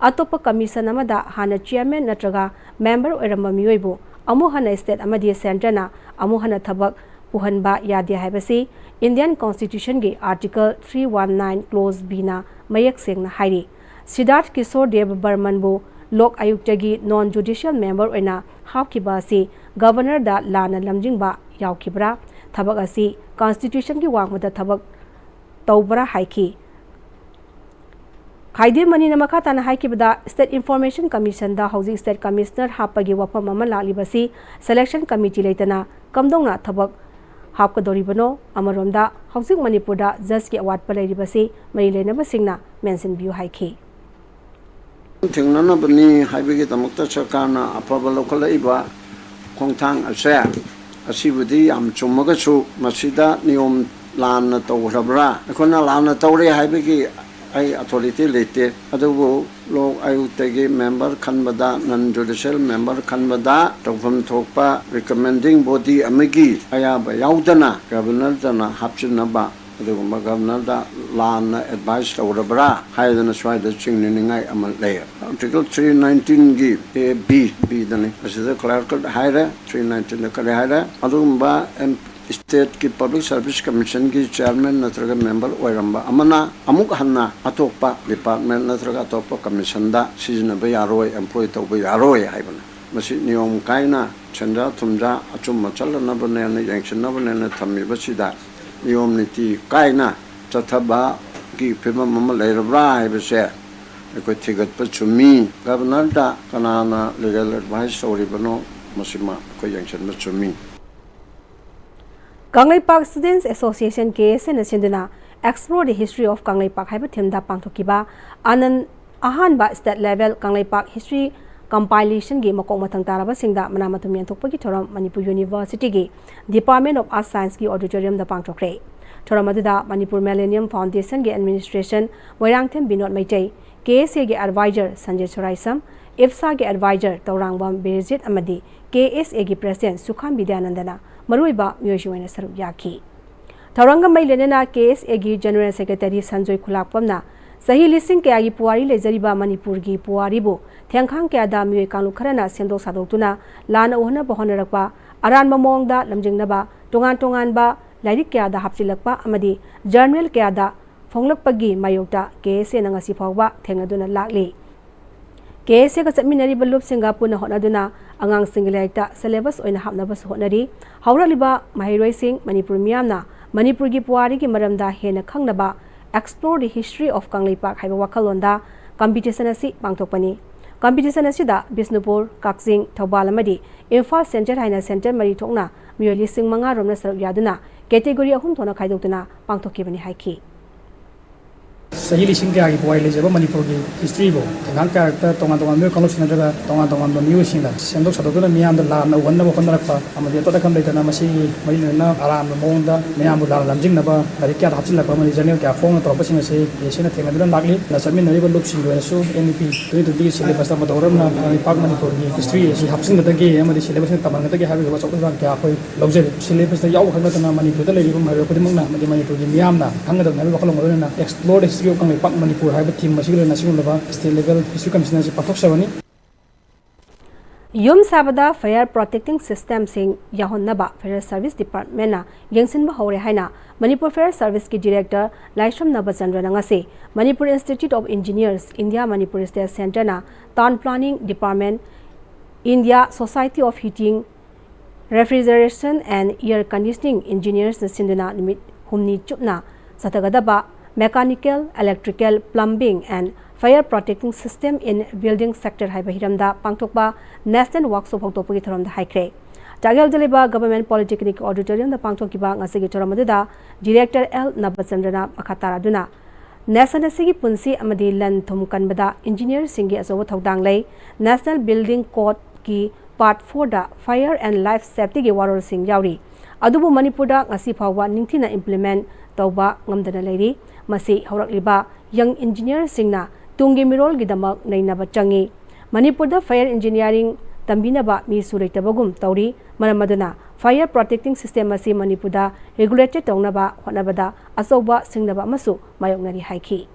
ꯑꯇꯣꯞꯄ commission ꯑꯃꯗ ꯍꯥꯟꯅ chairman ꯅꯠꯇ꯭ꯔꯒ member ꯑꯣꯏꯔꯝꯕ ꯃꯤꯑꯣꯏꯕꯨ ꯑꯃꯨꯛ ꯍꯟꯅ state ꯑꯃꯗꯤ centre ꯅ ꯑꯃꯨꯛ ꯍꯟꯅ ꯊꯕꯛ ꯄꯨꯍꯟꯕ ꯌꯥꯗꯦ ꯍꯥꯏꯕꯁꯤ Indian Constitution ꯒꯤ Article three one nine Clause B ꯅ ꯃꯌꯦꯛ ꯁꯦꯡꯅ ꯍꯥꯏꯔꯤ꯫ ꯁꯤꯗꯥꯔꯊ ꯀꯤꯁꯣꯔ ꯗꯦꯕ ꯕꯔꯃꯟꯕꯨ ꯂꯣꯛ ꯑꯌꯨꯛꯇꯒꯤ non judicial member ꯑꯣꯏꯅ ꯍꯥꯞꯈꯤꯕ ꯑꯁꯤ Governor ꯗ ꯂꯥꯟꯅ ꯂꯝꯖꯤꯡꯕ ꯌꯥꯎꯈꯤꯕ꯭ꯔꯥ? ꯊꯕꯛ ꯑꯁꯤ ꯀꯟꯁꯇꯤꯇ꯭ꯌꯨꯁꯟꯒꯤ ꯋꯥꯡꯃꯗ ꯊꯕꯛ ꯇꯧꯕ꯭ꯔꯥ ꯍꯥꯏꯈꯤ꯫ ꯈꯥꯏꯗꯦꯝ ꯃꯅꯤꯅ ꯃꯈꯥ ꯇꯥꯅ ꯍꯥꯏꯈꯤꯕꯗ, ꯁ꯭ꯇꯦꯠ ꯏꯟꯐꯣꯔꯃꯦꯁꯟ ꯀꯃꯤꯁꯟꯗ ꯍꯧꯖꯤꯛ ꯁ꯭ꯇꯦꯠ ꯀꯃꯤꯁꯅꯔ ꯍꯥꯞꯄꯒꯤ ꯋꯥꯐꯝ ꯑꯃ ꯂꯥꯛꯂꯤꯕꯁꯤ ꯁꯦꯂꯦꯛꯁꯟ ꯀꯃꯤꯇꯤ ꯂꯩꯇꯅ ꯀꯝꯗꯧꯅ ꯊꯕꯛ ꯍꯥꯞꯀꯗꯧꯔꯤꯕꯅꯣ? ꯑꯃꯔꯣꯝꯗ, ꯍꯧꯖꯤꯛ ꯃꯅꯤꯄꯨꯔꯗ ꯖꯖꯀꯤ ꯑꯋꯥꯠꯄ ꯂꯩꯔꯤꯕꯁꯤ ꯃꯔꯤ ꯂꯩꯅꯕꯁꯤꯡꯅ ꯃꯦꯟꯁꯤꯟꯕꯤꯌꯨ ꯍꯥꯏꯈꯤ꯫ ꯊꯦꯡꯅꯅꯕꯅꯤ ꯍꯥꯏꯕꯒꯤꯗꯃꯛꯇ ꯁꯔꯀꯥꯔꯅ ꯑꯐꯕ ꯂꯧꯈꯠꯂꯛꯏꯕ ꯈꯣꯡꯊꯥꯡ ꯑꯁꯦ, ꯑꯁꯤꯕꯨꯗꯤ ꯌꯥꯝ ꯆꯨꯝꯃꯒꯁꯨ, ꯃꯁꯤꯗ ꯅꯤꯌꯣꯝ ꯂꯥꯟꯅ ꯇꯧꯈ꯭ꯔꯕ꯭ꯔꯥ? ꯑꯩꯈꯣꯏꯅ ꯂꯥꯟꯅ ꯇꯧꯔꯦ ꯍꯥꯏꯕꯒꯤ ꯑꯩ ꯑꯣꯊꯣꯔꯤꯇꯤ ꯂꯩꯇꯦ, ꯑꯗꯨꯕꯨ ꯂꯣꯛ ꯑꯌꯨꯛꯇꯒꯤ ꯃꯦꯝꯕꯔ ꯈꯟꯕꯗ, ꯅꯟ ꯖꯨꯗꯤꯁꯤꯌꯦꯜ ꯃꯦꯝꯕꯔ ꯈꯟꯕꯗ ꯇꯧꯐꯝ ꯊꯣꯛꯄ ꯔꯤꯀꯃꯦꯟꯗꯤꯡ ꯕꯣꯗꯤ ꯑꯃꯒꯤ ꯑꯌꯥꯕ ꯌꯥꯎꯗꯅ ꯒꯕꯔꯅꯔꯗꯅ ꯍꯥꯞꯆꯤꯟꯅꯕ, ꯑꯗꯨꯒꯨꯝꯕ ꯒꯕꯔꯅꯔꯗ ꯂꯥꯟꯅ ꯑꯦꯗꯚꯥꯏꯁ ꯇꯧꯔꯕ꯭ꯔꯥ ꯍꯥꯏꯗꯅ ꯁ꯭ꯋꯥꯏꯗ ꯆꯤꯡꯅꯅꯤꯡꯉꯥꯏ ꯑꯃ ꯂꯩ꯫ ꯑꯥꯔꯇꯤꯀꯜ ꯊ꯭ꯔꯤ ꯅꯥꯏꯟꯇꯤꯟꯒꯤ ꯑꯦ ꯕꯤ, ꯕꯤꯗꯅꯤ꯫ ꯑꯁꯤꯗ ꯀ꯭ꯂꯥꯔꯛ ꯍꯥꯏꯔꯦ, ꯊ꯭ꯔꯤ ꯅꯥꯏꯟꯇꯤꯟꯗ ꯀꯔꯤ ꯍꯥꯏꯔꯦ? ꯑꯗꯨꯒꯨꯝꯕ ꯑꯦꯝ-, ꯁ꯭ꯇꯦꯠꯀꯤ ꯄꯕ꯭ꯂꯤꯛ ꯁꯥꯔꯚꯤꯁ ꯀꯃꯤꯁꯟꯒꯤ ꯆꯤꯌꯥꯔꯃꯦꯟ ꯅꯠꯇ꯭ꯔꯒ ꯃꯦꯝꯕꯔ ꯑꯣꯏꯔꯝꯕ ꯑꯃꯅ ꯑꯃꯨꯛ ꯍꯟꯅ ꯑꯇꯣꯞꯄ ꯗꯤꯄꯥꯔꯠꯃꯦꯟ ꯅꯠꯇ꯭ꯔꯒ ꯑꯇꯣꯞꯄ ꯀꯃꯤꯁꯟꯗ ꯁꯤꯖꯤꯟꯅꯕ ꯌꯥꯔꯣꯏ, ꯑꯦꯝꯄ꯭ꯂꯣꯏ ꯇꯧꯕ ꯌꯥꯔꯣꯏ ꯍꯥꯏꯕꯅꯤ꯫ ꯃꯁꯤ ꯅꯤꯌꯣꯝ ꯀꯥꯏꯅ ꯁꯦꯟꯖꯥ ꯊꯨꯝꯖꯥ ꯑꯆꯨꯝꯕ ꯆꯠꯂꯅꯕꯅꯦꯅ, ꯌꯦꯡꯁꯤꯟꯅꯕꯅꯦꯅ ꯊꯝꯃꯤꯕꯁꯤꯗ ꯅꯤꯌꯣꯝ ꯅꯤꯇꯤ ꯀꯥꯏꯅ ꯆꯠꯊꯕꯒꯤ ꯐꯤꯕꯝ ꯑꯃ ꯂꯩꯔꯕ꯭ꯔꯥ ꯍꯥꯏꯕꯁꯦ ꯑꯩꯈꯣꯏ ꯊꯤꯒꯠꯄ ꯆꯨꯝꯃꯤ꯫ ꯒꯕꯔꯅꯔꯗ ꯀꯅꯥꯅ ꯂꯤꯒꯦꯜ ꯑꯦꯗꯚꯥꯏꯁ ꯇꯧꯔꯤꯕꯅꯣ, ꯃꯁꯤꯃ ꯑꯩꯈꯣꯏ ꯌꯦꯡꯁꯤꯟꯕ ꯆꯨꯝꯃꯤ꯫ ꯀꯪꯂꯩꯄꯥꯛ ꯁ꯭ꯇꯨꯗꯦꯟꯠꯁ ꯑꯦꯁꯣꯁꯤꯌꯦꯁꯟ, ꯀꯦ ꯑꯦꯁ ꯑꯦꯅ ꯁꯤꯟꯗꯨꯅ Explore the History of Kangleipak ꯍꯥꯏꯕ ꯊꯤꯝꯗ ꯄꯥꯡꯊꯣꯛꯈꯤꯕ ꯑꯅꯟ ꯑꯍꯥꯟꯕ ꯁ꯭ꯇꯦꯠ ꯂꯦꯚꯦꯜ ꯀꯪꯂꯩꯄꯥꯛ ꯍꯤꯁꯇ꯭ꯔꯤ ꯀꯝꯄꯥꯏꯂꯦꯁꯟꯒꯤ ꯃꯀꯣꯛ ꯃꯊꯪ ꯇꯥꯔꯕꯁꯤꯡꯗ ꯃꯅꯥ ꯃꯊꯨꯝ ꯌꯦꯟꯊꯣꯛꯄꯒꯤ ꯊꯧꯔꯝ ꯃꯅꯤꯄꯨꯔ ꯌꯨꯅꯤꯚꯔꯁꯤꯇꯤꯒꯤ ꯗꯤꯄꯥꯔꯠꯃꯦꯟ ꯑꯣꯐ ꯑꯥꯔꯠꯁ ꯁꯥꯏꯟꯁꯀꯤ ꯑꯣꯗꯤꯇꯣꯔꯤꯌꯝꯗ ꯄꯥꯡꯊꯣꯛꯈ꯭ꯔꯦ꯫ ꯊꯧꯔꯝ ꯑꯗꯨꯗ ꯃꯅꯤꯄꯨꯔ ꯃꯤꯂꯦꯅꯤꯌꯝ ꯐꯥꯎꯟꯗꯦꯁꯟꯒꯤ ꯑꯦꯗꯃꯤꯅꯤꯁꯇ꯭ꯔꯦꯁꯟ ꯃꯣꯏꯔꯥꯡꯊꯦꯝ ꯕꯤꯅꯣꯗ ꯃꯩꯇꯩ, ꯀꯦ ꯑꯦꯁ ꯑꯦꯒꯤ ꯑꯦꯗꯚꯥꯏꯖꯔ ꯁꯟꯖꯦ ꯁꯣꯔꯥꯏꯁꯝ, ꯏꯞꯁꯥꯒꯤ ꯑꯦꯗꯚꯥꯏꯖꯔ ꯇꯧꯔꯥꯡꯕꯝ ꯕꯤꯔꯖꯤꯠ ꯑꯃꯗꯤ ꯀꯦ ꯑꯦꯁ ꯑꯦꯒꯤ ꯄ꯭ꯔꯦꯁꯤꯗꯦꯟꯠ ꯁꯨꯈꯥꯝ ꯕꯤꯗ꯭ꯌꯥꯅꯟꯗꯅ ꯃꯔꯨꯑꯣꯏꯕ ꯃꯤꯑꯣꯏꯁꯤꯡ ꯑꯣꯏꯅ ꯁꯔꯨꯛ ꯌꯥꯈꯤ꯫ ꯊꯧꯔꯝꯒ ꯃꯔꯤ ꯂꯩꯅꯅ ꯀꯦ ꯑꯦꯁ ꯑꯦꯒꯤ ꯖꯦꯅꯔꯦꯜ ꯁꯦꯀ꯭ꯔꯦꯇꯔꯤ ꯁꯟꯖꯣꯏ ꯈꯨꯂꯥꯛꯄꯝꯅ ꯆꯍꯤ ꯂꯤꯁꯤꯡ ꯀꯌꯥꯒꯤ ꯄꯨꯋꯥꯔꯤ ꯂꯩꯖꯔꯤꯕ ꯃꯅꯤꯄꯨꯔꯒꯤ ꯄꯨꯋꯥꯔꯤꯕꯨ ꯊꯦꯡꯈꯥꯡ ꯀꯌꯥꯗ ꯃꯤꯑꯣꯏ ꯀꯥꯡꯂꯨꯞ ꯈꯔꯅ ꯁꯦꯝꯗꯣꯛ ꯁꯥꯗꯣꯛꯇꯨꯅ ꯂꯥꯟꯅ ꯎꯍꯟꯅꯕ ꯍꯣꯠꯅꯔꯛꯄ, ꯑꯔꯥꯟꯕ ꯃꯑꯣꯡꯗ ꯂꯝꯖꯤꯡꯅꯕ, ꯇꯣꯉꯥꯟ ꯇꯣꯉꯥꯟꯕ ꯂꯥꯏꯔꯤꯛ ꯀꯌꯥꯗ ꯍꯥꯞꯆꯤꯜꯂꯛꯄ ꯑꯃꯗꯤ ꯖꯔꯅꯦꯜ ꯀꯌꯥꯗ ꯐꯣꯡꯂꯛꯄꯒꯤ ꯃꯥꯌꯣꯛꯇ ꯀꯦ ꯑꯦꯁ ꯑꯦꯅ ꯉꯁꯤ ꯐꯥꯎꯕ ꯊꯦꯡꯅꯗꯨꯅ ꯂꯥꯛꯂꯤ꯫ ꯀꯦ ꯑꯦꯁ ꯑꯦꯒ ꯆꯠꯃꯤꯟꯅꯔꯤꯕ ꯂꯨꯞꯁꯤꯡꯒ ꯄꯨꯟꯅ ꯍꯣꯠꯅꯗꯨꯅ ꯑꯉꯥꯡꯁꯤꯡꯒꯤ ꯂꯥꯏꯔꯤꯛꯇ ꯁꯦꯂꯦꯕꯁ ꯑꯣꯏꯅ ꯍꯥꯞꯅꯕꯁꯨ ꯍꯣꯠꯅꯔꯤ꯫ ꯍꯧꯔꯛꯂꯤꯕ ꯃꯍꯩꯔꯣꯏꯁꯤꯡ ꯃꯅꯤꯄꯨꯔ ꯃꯤꯌꯥꯝꯅ ꯃꯅꯤꯄꯨꯔꯒꯤ ꯄꯨꯋꯥꯔꯤꯒꯤ ꯃꯔꯝꯗ ꯍꯦꯟꯅ ꯈꯪꯅꯕ Explore the History of Kangleipak ꯍꯥꯏꯕ ꯋꯥꯈꯜꯂꯣꯟꯗ ꯀꯝꯄꯤꯇꯤꯁꯟ ꯑꯁꯤ ꯄꯥꯡꯊꯣꯛꯄꯅꯤ꯫ ꯀꯝꯄꯤꯇꯤꯁꯟ ꯑꯁꯤꯗ ꯕꯤꯁꯅꯨꯄꯨꯔ, ꯀꯛꯆꯤꯡ, ꯊꯧꯕꯥꯜ ꯑꯃꯗꯤ ꯏꯝꯐꯥꯜ ꯁꯦꯟꯇꯔ ꯍꯥꯏꯅ ꯁꯦꯟꯇꯔ ꯃꯔꯤ ꯊꯣꯛꯅ ꯃꯤꯑꯣꯏ ꯂꯤꯁꯤꯡ ꯃꯉꯥ ꯔꯣꯝꯅ ꯁꯔꯨꯛ ꯌꯥꯗꯨꯅ ꯀꯦꯇꯦꯒꯣꯔꯤ ꯑꯍꯨꯝ ꯊꯣꯛꯅ ꯈꯥꯏꯗꯣꯛꯇꯨꯅ ꯄꯥꯡꯊꯣꯛꯈꯤꯕꯅꯤ ꯍꯥꯏꯈꯤ꯫ ꯆꯍꯤ ꯂꯤꯁꯤꯡ ꯀꯌꯥꯒꯤ ꯄꯨꯋꯥꯔꯤ ꯂꯩꯖꯕ ꯃꯅꯤꯄꯨꯔꯒꯤ ꯍꯤꯁꯇ꯭ꯔꯤꯕꯨ ꯊꯦꯡꯒꯥꯡ ꯀꯌꯥꯔꯛꯇ ꯇꯣꯉꯥꯟ ꯇꯣꯉꯥꯟꯕ ꯃꯤꯑꯣꯏ ꯀꯥꯡꯂꯨꯞꯁꯤꯡ ꯅꯠꯇ꯭ꯔꯒ ꯇꯣꯉꯥꯟ ꯇꯣꯉꯥꯟꯕ ꯃꯤꯑꯣꯏꯁꯤꯡꯅ ꯁꯦꯝꯗꯣꯛ ꯁꯥꯗꯣꯛꯇꯨꯅ ꯃꯤꯌꯥꯝꯗ ꯂꯥꯟꯅ ꯎꯍꯟꯅꯕ ꯍꯣꯠꯅꯔꯛꯄ ꯑꯃꯗꯤ ꯑꯇꯣꯠ ꯑꯀꯟ ꯂꯩꯇꯅ ꯃꯁꯤꯒꯤ ꯃꯔꯤ ꯂꯩꯅꯅ ꯑꯔꯥꯟꯕ ꯃꯑꯣꯡꯗ ꯃꯤꯌꯥꯝꯕꯨ ꯂꯥꯟꯅ ꯂꯝꯖꯤꯡꯅꯕ ꯂꯥꯏꯔꯤꯛ ꯀꯌꯥꯗ ꯍꯥꯞꯆꯤꯜꯂꯛꯄ ꯑꯃꯗꯤ ꯖꯔꯅꯦꯜ ꯀꯌꯥ ꯐꯣꯡꯅ ꯇꯧꯔꯛꯄꯁꯤꯡ ꯑꯁꯤ ꯗꯤ ꯑꯦꯁ ꯑꯦꯅ ꯊꯦꯡꯅꯗꯨꯅ ꯂꯥꯛꯂꯤ꯫ ꯆꯠꯃꯤꯟꯅꯔꯤꯕ ꯂꯨꯞꯁꯤꯡꯒꯤ ꯑꯣꯏꯅꯁꯨ ꯑꯦꯟ ꯏ ꯄꯤ ꯇ꯭ꯋꯦꯟꯇꯤ ꯇ꯭ꯋꯦꯟꯇꯤꯒꯤ ꯁꯤꯂꯦꯕꯁꯇ ꯃꯇꯧ ꯀꯔꯝꯅ ꯀꯪꯂꯩꯄꯥꯛ ꯃꯅꯤꯄꯨꯔꯒꯤ ꯍꯤꯁꯇ꯭ꯔꯤ ꯑꯁꯤ ꯍꯥꯞꯆꯤꯟꯒꯗꯒꯦ ꯑꯃꯗꯤ ꯁꯤꯂꯦꯕꯁꯇ ꯇꯝꯍꯟꯒꯗꯒꯦ ꯍꯥꯏꯕꯒꯤ ꯑꯆꯧꯕ ꯊꯧꯗꯥꯡ ꯀꯌꯥ ꯑꯩꯈꯣꯏ ꯂꯧꯖꯔꯤ꯫ ꯁꯤꯂꯦꯕꯁꯇ ꯌꯥꯎꯕ ꯈꯛ ꯅꯠꯇꯅ ꯃꯅꯤꯄꯨꯔꯗ ꯂꯩꯔꯤꯕ ꯃꯍꯩꯔꯣꯏ ꯈꯨꯗꯤꯡꯃꯛꯅ ꯑꯃꯗꯤ ꯃꯅꯤꯄꯨꯔꯒꯤ ꯃꯤꯌꯥꯝꯅ ꯈꯪꯒꯗꯕꯅꯤ ꯍꯥꯏꯕꯒꯤ ꯋꯥꯈꯜꯂꯣꯟ ꯂꯣꯏꯅꯅ Explore the History of Kangleipak Manipur ꯍꯥꯏꯕ ꯊꯤꯝ ꯑꯁꯤꯒꯤ ꯂꯣꯏꯅꯅ ꯑꯁꯤꯒꯨꯝꯂꯕ ꯁ꯭ꯇꯦꯠ ꯂꯦꯚꯦꯜ ꯍꯤꯁꯇ꯭ꯔꯤ ꯀꯝꯄꯤꯇꯤꯁꯟ ꯑꯁꯤ ꯄꯥꯡꯊꯣꯛꯆꯕꯅꯤ꯫ ꯌꯨꯝ ꯁꯥꯕꯗ fire protecting systemꯁꯤꯡ ꯌꯥꯎꯍꯟꯅꯕ Fire Service Departmentꯅ ꯌꯦꯡꯁꯤꯟꯕ ꯍꯧꯔꯦ ꯍꯥꯏꯅ ꯃꯅꯤꯄꯨꯔ Fire Serviceꯀꯤ Director ꯂꯥꯏꯁ꯭ꯔꯝ ꯅꯕꯆꯟꯗ꯭ꯔꯅ ꯉꯁꯤ Manipur Institute of Engineers, India Manipur State Centreꯅ Town Planning Department, India Society of Heating, Refrigeration and Air Conditioning Engineersꯅ ꯁꯤꯟꯗꯨꯅ ꯅꯨꯃꯤꯠ ꯍꯨꯝꯅꯤ ꯆꯨꯞꯅ ꯆꯠꯊꯒꯗꯕ Mechanical, Electrical, Plumbing and Fire Protecting System in Building Sector ꯍꯥꯏꯕ ꯍꯤꯔꯝꯗ ꯄꯥꯡꯊꯣꯛꯄ National Workshop ꯍꯧꯗꯣꯛꯄꯒꯤ ꯊꯧꯔꯝꯗ ꯍꯥꯏꯈ꯭ꯔꯦ꯫ ꯆꯥꯛꯍꯦꯜꯗ ꯂꯩꯕ Government Polytechnic Auditoriumꯗ ꯄꯥꯡꯊꯣꯛꯈꯤꯕ ꯉꯁꯤꯒꯤ ꯊꯧꯔꯝ ꯑꯗꯨꯗ Director ꯑꯦꯜ ꯅꯕꯆꯟꯗ꯭ꯔꯅ ꯃꯈꯥ ꯇꯥꯔꯗꯨꯅ ꯅꯦꯁꯟ ꯑꯁꯤꯒꯤ ꯄꯨꯟꯁꯤ ꯑꯃꯗꯤ ꯂꯟ ꯊꯨꯝ ꯀꯟꯕꯗ ꯏꯟꯖꯤꯅꯤꯌꯔꯁꯤꯡꯒꯤ ꯑꯆꯧꯕ ꯊꯧꯗꯥꯡ ꯂꯩ꯫ National Building Codeꯀꯤ Part fourꯗ Fire and Life Safetyꯒꯤ ꯋꯥꯔꯣꯜꯁꯤꯡ ꯌꯥꯎꯔꯤ꯫ ꯑꯗꯨꯕꯨ ꯃꯅꯤꯄꯨꯔꯗ ꯉꯁꯤ ꯐꯥꯎꯕ ꯅꯤꯡꯊꯤꯅ implement ꯇꯧꯕ ꯉꯝꯗꯅ ꯂꯩꯔꯤ꯫ ꯃꯁꯤ ꯍꯧꯔꯛꯂꯤꯕ young engineerꯁꯤꯡꯅ ꯇꯨꯡꯒꯤ ꯃꯤꯔꯣꯜꯒꯤꯗꯃꯛ ꯅꯩꯅꯕ ꯆꯪꯏ꯫ ꯃꯅꯤꯄꯨꯔꯗ fire engineering ꯇꯝꯕꯤꯅꯕ ꯃꯤꯁꯨ ꯂꯩꯇꯕꯒꯨꯝ ꯇꯧꯔꯤ꯫ ꯃꯔꯝ ꯑꯗꯨꯅ fire protecting system ꯑꯁꯤ ꯃꯅꯤꯄꯨꯔꯗ regulated ꯇꯧꯅꯕ ꯍꯣꯠꯅꯕꯗ ꯑꯆꯧꯕ ꯁꯤꯡꯅꯕ ꯑꯃꯁꯨ ꯃꯥꯌꯣꯛꯅꯔꯤ ꯍꯥꯏꯈꯤ꯫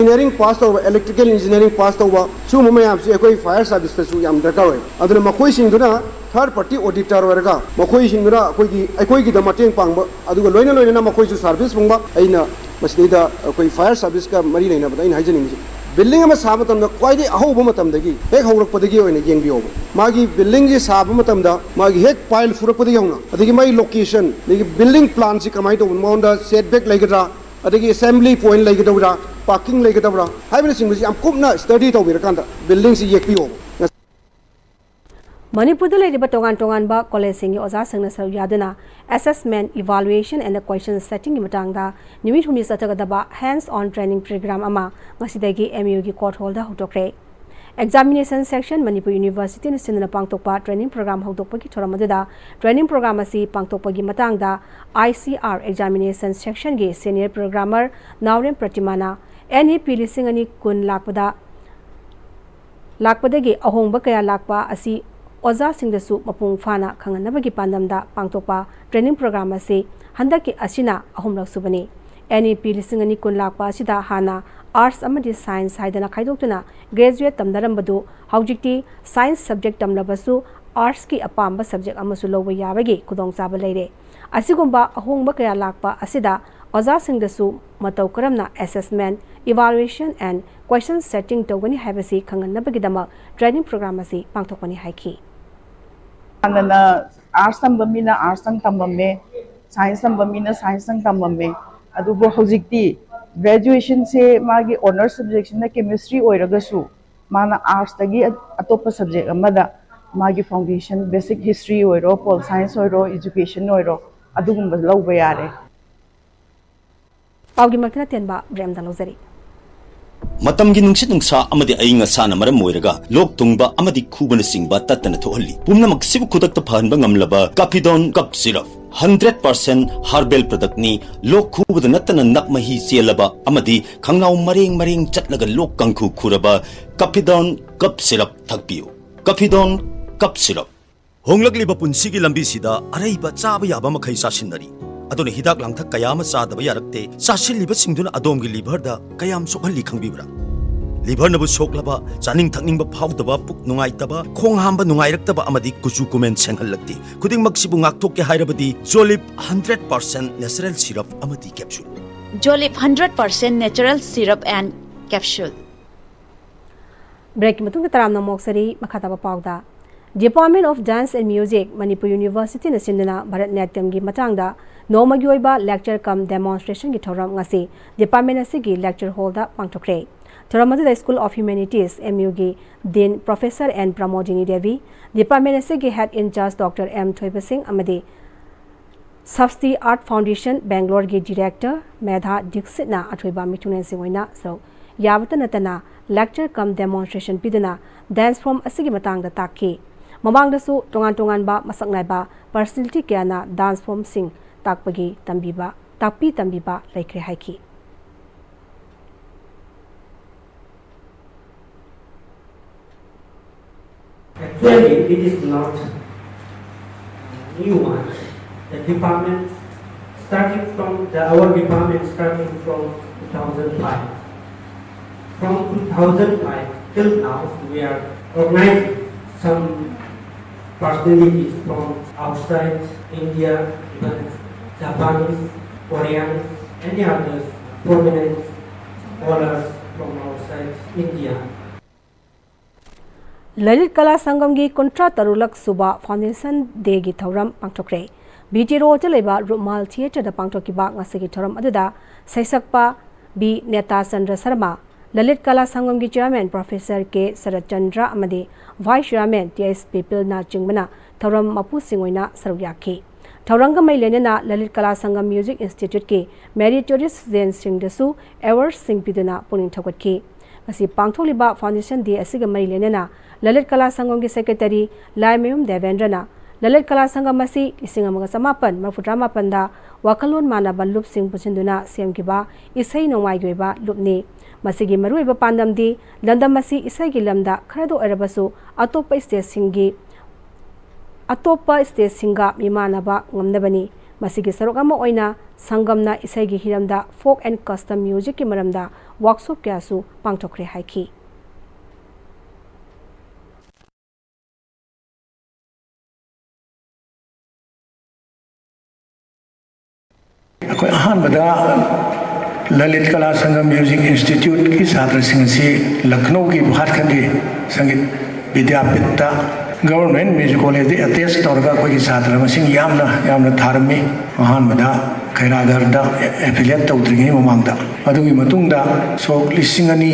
Engineering pass ꯇꯧꯕ, electrical engineering pass ꯇꯧꯕ, ꯁꯤꯒꯨꯝꯕ ꯃꯌꯥꯝꯁꯤ ꯑꯩꯈꯣꯏ fire serviceꯇꯁꯨ ꯌꯥꯝ ꯗꯔꯀꯥꯔ ꯑꯣꯏ꯫ ꯑꯗꯨꯅ ꯃꯈꯣꯏꯁꯤꯡꯗꯨꯅ third party auditor ꯑꯣꯏꯔꯒ ꯃꯈꯣꯏꯁꯤꯡꯗꯨꯅ ꯑꯩꯈꯣꯏꯒꯤ, ꯑꯩꯈꯣꯏꯒꯤꯗ ꯃꯇꯦꯡ ꯄꯥꯡꯕ, ꯑꯗꯨꯒ ꯂꯣꯏꯅ ꯂꯣꯏꯅꯅ ꯃꯈꯣꯏꯁꯨ service ꯐꯪꯕ꯫ ꯑꯩꯅ ꯃꯁꯤꯗꯩꯗ ꯑꯩꯈꯣꯏ fire serviceꯀ ꯃꯔꯤ ꯂꯩꯅꯕꯗ ꯑꯩꯅ ꯍꯥꯏꯖꯅꯤꯡꯉꯤꯁꯦ, ꯕꯤꯜꯗꯤꯡ ꯑꯃ ꯁꯥꯕ ꯃꯇꯝꯗ ꯈ꯭ꯋꯥꯏꯗꯒꯤ ꯑꯍꯧꯕ ꯃꯇꯝꯗꯒꯤ, ꯍꯦꯛ ꯍꯧꯔꯛꯄꯗꯒꯤ ꯑꯣꯏꯅ ꯌꯦꯡꯕꯤꯌꯣꯕ꯫ ꯃꯥꯒꯤ ꯕꯤꯜꯗꯤꯡꯒꯤ ꯁꯥꯕ ꯃꯇꯝꯗ ꯃꯥꯒꯤ ꯍꯦꯛ ꯄꯥꯏꯜ ꯐꯨꯔꯛꯄꯗꯒꯤ ꯍꯧꯅ, ꯑꯗꯒꯤ ꯃꯥꯒꯤ ꯂꯣꯀꯦꯁꯟ, ꯑꯗꯒꯤ ꯕꯤꯜꯗꯤꯡ ꯄ꯭ꯂꯥꯟꯁꯤ ꯀꯃꯥꯏꯅ ꯇꯧꯕꯅꯣ, ꯃꯉꯣꯟꯗ ꯁꯦꯠ ꯕꯦꯛ ꯂꯩꯒꯗ꯭ꯔꯥ, ꯑꯗꯒꯤ ꯑꯦꯁꯦꯝꯕ꯭ꯂꯤ ꯄꯣꯏꯟꯠ ꯂꯩꯒꯗꯧꯔꯥ, ꯄꯥꯔꯀꯤꯡ ꯂꯩꯒꯗꯧꯔꯥ ꯍꯥꯏꯕꯅꯆꯤꯡꯕꯁꯤ ꯌꯥꯝ ꯀꯨꯞꯅ ꯁ꯭ꯇꯗꯤ ꯇꯧꯕꯤꯔꯀꯥꯟꯗ ꯕꯤꯜꯗꯤꯡꯁꯤ ꯌꯦꯛꯄꯤꯌꯣꯕ꯫ ꯃꯅꯤꯄꯨꯔꯗ ꯂꯩꯔꯤꯕ ꯇꯣꯉꯥꯟ ꯇꯣꯉꯥꯟꯕ ꯀꯣꯂꯦꯖꯁꯤꯡꯒꯤ ꯑꯣꯖꯥꯁꯤꯡꯅ ꯁꯔꯨꯛ ꯌꯥꯗꯨꯅ assessment, evaluation and question settingꯒꯤ ꯃꯇꯥꯡꯗ ꯅꯨꯃꯤꯠ ꯍꯨꯝꯅꯤ ꯆꯠꯊꯒꯗꯕ hands on training program ꯑꯃ ꯉꯁꯤꯗꯒꯤ MUꯒꯤ court hallꯗ ꯍꯧꯗꯣꯛꯈ꯭ꯔꯦ꯫ Examination Section, Manipur Universityꯅ ꯁꯤꯟꯗꯨꯅ ꯄꯥꯡꯊꯣꯛꯄ training program ꯍꯧꯗꯣꯛꯄꯒꯤ ꯊꯧꯔꯝ ꯑꯗꯨꯗ training program ꯑꯁꯤ ꯄꯥꯡꯊꯣꯛꯄꯒꯤ ꯃꯇꯥꯡꯗ ICR Examination Sectionꯒꯤ senior programmer ꯅꯥꯎꯔꯦꯝ ꯄ꯭ꯔꯇꯤꯃꯥꯅ NEP ꯂꯤꯁꯤꯡ ꯑꯅꯤ ꯀꯨꯟ ꯂꯥꯛꯄꯗ ꯂꯥꯛꯄꯗꯒꯤ ꯑꯍꯣꯡꯕ ꯀꯌꯥ ꯂꯥꯛꯄ ꯑꯁꯤ ꯑꯣꯖꯥꯁꯤꯡꯗꯁꯨ ꯃꯄꯨꯡ ꯐꯥꯅ ꯈꯪꯍꯟꯅꯕꯒꯤ ꯄꯥꯟꯗꯝꯗ ꯄꯥꯡꯊꯣꯛꯄ training program ꯑꯁꯤ ꯍꯟꯗꯛꯀꯤ ꯑꯁꯤꯅ ꯑꯍꯨꯝꯂꯛ ꯁꯨꯕꯅꯤ꯫ NEP ꯂꯤꯁꯤꯡ ꯑꯅꯤ ꯀꯨꯟ ꯂꯥꯛꯄ ꯑꯁꯤꯗ ꯍꯥꯟꯅ Arts ꯑꯃꯗꯤ Science ꯍꯥꯏꯗꯅ ꯈꯥꯏꯗꯣꯛꯇꯨꯅ graduate ꯇꯝꯅꯔꯝꯕꯗꯨ ꯍꯧꯖꯤꯛꯇꯤ Science subject ꯇꯝꯂꯕꯁꯨ Artsꯀꯤ ꯑꯄꯥꯝꯕ subject ꯑꯃꯁꯨ ꯂꯧꯕ ꯌꯥꯕꯒꯤ ꯈꯨꯗꯣꯡꯆꯥꯕ ꯂꯩꯔꯦ꯫ ꯑꯁꯤꯒꯨꯝꯕ ꯑꯍꯣꯡꯕ ꯀꯌꯥ ꯂꯥꯛꯄ ꯑꯁꯤꯗ ꯑꯣꯖꯥꯁꯤꯡꯗꯁꯨ ꯃꯇꯧ ꯀꯔꯝꯅ assessment, evaluation and question setting ꯇꯧꯒꯅꯤ ꯍꯥꯏꯕꯁꯤ ꯈꯪꯍꯟꯅꯕꯒꯤꯗꯃꯛ training program ꯑꯁꯤ ꯄꯥꯡꯊꯣꯛꯄꯅꯤ ꯍꯥꯏꯈꯤ꯫ ꯍꯥꯟꯅꯅ Arts ꯇꯝꯕ ꯃꯤꯅ Artsꯇꯪ ꯇꯝꯃꯝꯃꯦ, Science ꯇꯝꯕ ꯃꯤꯅ Scienceꯇꯪ ꯇꯝꯃꯝꯃꯦ꯫ ꯑꯗꯨꯕꯨ ꯍꯧꯖꯤꯛꯇꯤ graduationꯁꯦ ꯃꯥꯒꯤ honour subjectꯁꯤꯅ Chemistry ꯑꯣꯏꯔꯒꯁꯨ ꯃꯥꯅ Artsꯇꯒꯤ ꯑꯇꯣꯞꯄ subject ꯑꯃꯗ ꯃꯥꯒꯤ foundation, basic history ꯑꯣꯏꯔꯣ, pol science ꯑꯣꯏꯔꯣ, education ꯑꯣꯏꯔꯣ, ꯑꯗꯨꯒꯨꯝꯕ ꯂꯧꯕ ꯌꯥꯔꯦ꯫ ꯄꯥꯎꯒꯤ ꯃꯈꯥ ꯇꯦꯟꯕ break ꯑꯃꯇ ꯂꯧꯖꯔꯤ꯫ ꯃꯇꯝꯒꯤ ꯅꯨꯡꯁꯤꯠ ꯅꯨꯡꯁꯥ ꯑꯃꯗꯤ ꯑꯏꯪ ꯑꯁꯥꯅ ꯃꯔꯝ ꯑꯣꯏꯔꯒ ꯂꯣꯛ ꯊꯨꯡꯕ ꯑꯃꯗꯤ ꯈꯨꯕꯅꯆꯤꯡꯕ ꯇꯠꯇꯅ ꯊꯣꯛꯍꯜꯂꯤ꯫ ꯄꯨꯝꯅꯃꯛꯁꯤꯕꯨ ꯈꯨꯗꯛꯇ ꯐꯍꯟꯕ ꯉꯝꯂꯕ Caphidone Cough Syrup, hundred percent herbal productꯅꯤ꯫ ꯂꯣꯛ ꯈꯨꯕꯗ ꯅꯠꯇꯅ ꯅꯞ ꯃꯍꯤ ꯆꯦꯜꯂꯕ ꯑꯃꯗꯤ ꯈꯪꯅꯥꯎ ꯃꯔꯦꯡ ꯃꯔꯦꯡ ꯆꯠꯂꯒ ꯂꯣꯛ ꯀꯥꯡꯈꯨ ꯈꯨꯔꯕ Caphidone Cough Syrup ꯊꯛꯄꯤꯌꯨ꯫ Caphidone Cough Syrup꯫ ꯍꯣꯡꯂꯛꯂꯤꯕ ꯄꯨꯟꯁꯤꯒꯤ ꯂꯝꯕꯤꯁꯤꯗ ꯑꯔꯩꯕ ꯆꯥꯕ ꯌꯥꯕ ꯃꯈꯩ ꯆꯥꯁꯤꯟꯅꯔꯤ꯫ ꯑꯗꯨꯅ ꯍꯤꯗꯥꯛ ꯂꯥꯡꯊꯛ ꯀꯌꯥ ꯑꯃ ꯆꯥꯗꯕ ꯌꯥꯔꯛꯇꯦ꯫ ꯆꯥꯁꯤꯜꯂꯤꯕꯁꯤꯡꯗꯨꯅ ꯑꯗꯣꯝꯒꯤ liverꯗ ꯀꯌꯥꯝ ꯁꯣꯛꯍꯜꯂꯤ ꯈꯪꯕꯤꯕ꯭ꯔꯥ? Liverꯅꯕꯨ ꯁꯣꯛꯂꯕ, ꯆꯥꯅꯤꯡ ꯊꯛꯅꯤꯡꯕ ꯐꯥꯎꯗꯕ, ꯄꯨꯛ ꯅꯨꯡꯉꯥꯏꯇꯕ, ꯈꯣꯡ ꯍꯥꯝꯕ ꯅꯨꯡꯉꯥꯏꯔꯛꯇꯕ ꯑꯃꯗꯤ ꯀꯨꯆꯨ ꯀꯨꯃꯦꯟ ꯁꯦꯡꯍꯜꯂꯛꯇꯦ꯫ ꯈꯨꯗꯤꯡꯃꯛꯁꯤꯕꯨ ꯉꯥꯛꯊꯣꯛꯀꯦ ꯍꯥꯏꯔꯕꯗꯤ Jolib hundred percent natural syrup ꯑꯃꯗꯤ capsule꯫ Jolib hundred percent natural syrup and capsule꯫ ꯕ꯭ꯔꯦꯛꯀꯤ ꯃꯇꯨꯡꯗ ꯇꯔꯥꯝꯅ ꯃꯣꯛꯆꯔꯤ꯫ ꯃꯈꯥ ꯇꯥꯕ ꯄꯥꯎꯗ, Department of Dance and Music, Manipur Universityꯅ ꯁꯤꯟꯗꯨꯅ ꯚꯥꯔꯠ ꯅꯥꯇ꯭ꯌꯝꯒꯤ ꯃꯇꯥꯡꯗ ꯅꯣꯡꯃꯒꯤ ꯑꯣꯏꯕ lecture cum demonstrationꯒꯤ ꯊꯧꯔꯝ ꯉꯁꯤ department ꯑꯁꯤꯒꯤ lecture hallꯗ ꯄꯥꯡꯊꯣꯛꯈ꯭ꯔꯦ꯫ ꯊꯧꯔꯝ ꯑꯗꯨꯗ School of Humanities, MUꯒꯤ Dean Professor N Pramodini Devi, department ꯑꯁꯤꯒꯤ head in charge Doctor M Thoiba Singh ꯑꯃꯗꯤ Safti Art Foundation, Bangaloreꯒꯤ director Medha Dixitꯅ ꯑꯊꯣꯏꯕ ꯃꯤꯊꯨꯡꯂꯦꯟꯁꯤꯡ ꯑꯣꯏꯅ ꯁꯔꯨꯛ ꯌꯥꯕꯇ ꯅꯠꯇꯅ lecture cum demonstration ꯄꯤꯗꯨꯅ dance form ꯑꯁꯤꯒꯤ ꯃꯇꯥꯡꯗ ꯇꯥꯛꯈꯤ꯫ ꯃꯃꯥꯡꯗꯁꯨ ꯇꯣꯉꯥꯟ ꯇꯣꯉꯥꯟꯕ ꯃꯁꯛ ꯅꯥꯏꯕ personality ꯀꯌꯥꯅ dance formꯁꯤꯡ ꯇꯥꯛꯄꯒꯤ ꯇꯝꯕꯤꯕ, ꯇꯥꯛꯄꯤ ꯇꯝꯕꯤꯕ ꯂꯩꯈ꯭ꯔꯦ ꯍꯥꯏꯈꯤ꯫ Actually, it is not new one. The department starting from the our department starting from two thousand five. From two thousand five till now, we are organizing some personalities from outside India, even Japanese, Korean, any others, prominent scholars from outside India. Lalit ꯀꯂꯥ ꯁꯪꯒꯝꯒꯤ ꯀꯨꯟꯊ꯭ꯔꯥ ꯇꯔꯨꯛꯂꯛ ꯁꯨꯕ foundation dayꯒꯤ ꯊꯧꯔꯝ ꯄꯥꯡꯊꯣꯛꯈ꯭ꯔꯦ꯫ BT Roadꯇ ꯂꯩꯕ ꯔꯨꯃꯥꯜ theatreꯗ ꯄꯥꯡꯊꯣꯛꯈꯤꯕ ꯉꯁꯤꯒꯤ ꯊꯧꯔꯝ ꯑꯗꯨꯗ ꯁꯩꯁꯛꯄ ꯕꯤ ꯅꯦꯇꯥ ꯆꯟꯗ꯭ꯔ ꯁꯔꯃ, ꯂꯂꯤꯠ ꯀꯂꯥ ꯁꯪꯒꯝꯒꯤ chairman Professor ꯀꯦ ꯁꯔꯠ ꯆꯟꯗ꯭ꯔ ꯑꯃꯗꯤ vice chairman ꯇꯤ ꯑꯦꯁ ꯕꯤꯄꯤꯜꯅꯆꯤꯡꯕꯅ ꯊꯧꯔꯝ ꯃꯄꯨꯁꯤꯡ ꯑꯣꯏꯅ ꯁꯔꯨꯛ ꯌꯥꯈꯤ꯫ ꯊꯧꯔꯝꯒ ꯃꯔꯤ ꯂꯩꯅꯅ ꯂꯂꯤꯠ ꯀꯂꯥ ꯁꯪꯒꯝ Music Instituteꯀꯤ meritorious studentꯁꯤꯡꯗꯁꯨ awardꯁꯤꯡ ꯄꯤꯗꯨꯅ ꯄꯨꯛꯅꯤꯡ ꯊꯧꯒꯠꯈꯤ꯫ ꯉꯁꯤ ꯄꯥꯡꯊꯣꯛꯂꯤꯕ foundation day ꯑꯁꯤꯒ ꯃꯔꯤ ꯂꯩꯅꯅ ꯂꯂꯤꯠ ꯀꯂꯥ ꯁꯪꯒꯝꯒꯤ secretary ꯂꯥꯏꯃꯌꯨꯝ ꯗꯦꯕꯦꯟꯗ꯭ꯔꯅ ꯂꯂꯤꯠ ꯀꯂꯥ ꯁꯪꯒꯝ ꯑꯁꯤ ꯂꯤꯁꯤꯡ ꯑꯃꯒ ꯆꯃꯥꯄꯟ ꯃꯔꯤꯐꯨꯇꯔꯥ ꯃꯥꯄꯟꯗ ꯋꯥꯈꯜꯂꯣꯟ ꯃꯥꯟꯅꯕ ꯂꯨꯞꯁꯤꯡ ꯄꯨꯟꯁꯤꯟꯗꯨꯅ ꯁꯦꯝꯈꯤꯕ ꯏꯁꯩ ꯅꯣꯡꯃꯥꯏꯒꯤ ꯑꯣꯏꯕ ꯂꯨꯞꯅꯤ꯫ ꯃꯁꯤꯒꯤ ꯃꯔꯨꯑꯣꯏꯕ ꯄꯥꯟꯗꯝꯗꯤ ꯂꯝꯗꯝ ꯑꯁꯤ ꯏꯁꯩꯒꯤ ꯂꯝꯗ ꯈꯔꯗ ꯑꯣꯏꯔꯕꯁꯨ ꯑꯇꯣꯞꯄ stateꯁꯤꯡꯒꯤ, ꯑꯇꯣꯞꯄ stateꯁꯤꯡꯒ ꯃꯤꯃꯥꯟꯅꯕ ꯉꯝꯅꯕꯅꯤ꯫ ꯃꯁꯤꯒꯤ ꯁꯔꯨꯛ ꯑꯃ ꯑꯣꯏꯅ ꯁꯪꯒꯝꯅ ꯏꯁꯩꯒꯤ ꯍꯤꯔꯝꯗ folk and custom musicꯀꯤ ꯃꯔꯝꯗ workshop ꯀꯌꯥꯁꯨ ꯄꯥꯡꯊꯣꯛꯈ꯭ꯔꯦ ꯍꯥꯏꯈꯤ꯫ ꯑꯩꯈꯣꯏ ꯑꯍꯥꯟꯕꯗ ꯂꯂꯤꯠ ꯀꯂꯥ ꯁꯪꯒꯝ ꯃ꯭ꯌꯨꯖꯤꯛ ꯏꯟꯁꯇꯤꯇ꯭ꯌꯨꯠꯀꯤ ꯁꯥꯇ꯭ꯔꯁꯤꯡ ꯑꯁꯤ ꯂꯈꯅꯧꯒꯤ ꯚꯥꯠꯈꯟꯗꯤ ꯁꯪꯒꯤꯠ ꯕꯤꯗ꯭ꯌꯥꯄꯤꯠꯇ ꯒꯚꯔꯟꯃꯦꯟ ꯃ꯭ꯌꯨꯖꯤꯛ ꯀꯣꯂꯦꯖꯇ ꯑꯦꯇꯦꯆ ꯇꯧꯔꯒ ꯑꯩꯈꯣꯏꯒꯤ ꯁꯥꯇ꯭ꯔ ꯃꯁꯤꯡ ꯌꯥꯝꯅ ꯌꯥꯝꯅ ꯊꯥꯔꯝꯃꯤ꯫ ꯑꯍꯥꯟꯕꯗ ꯈꯩꯔꯥꯒꯔꯗ ꯑꯦꯐꯤꯂꯤꯌꯦꯠ ꯇꯧꯗ꯭ꯔꯤꯉꯩ ꯃꯃꯥꯡꯗ, ꯑꯗꯨꯒꯤ ꯃꯇꯨꯡꯗ ꯁꯣꯛ ꯂꯤꯁꯤꯡ ꯑꯅꯤ,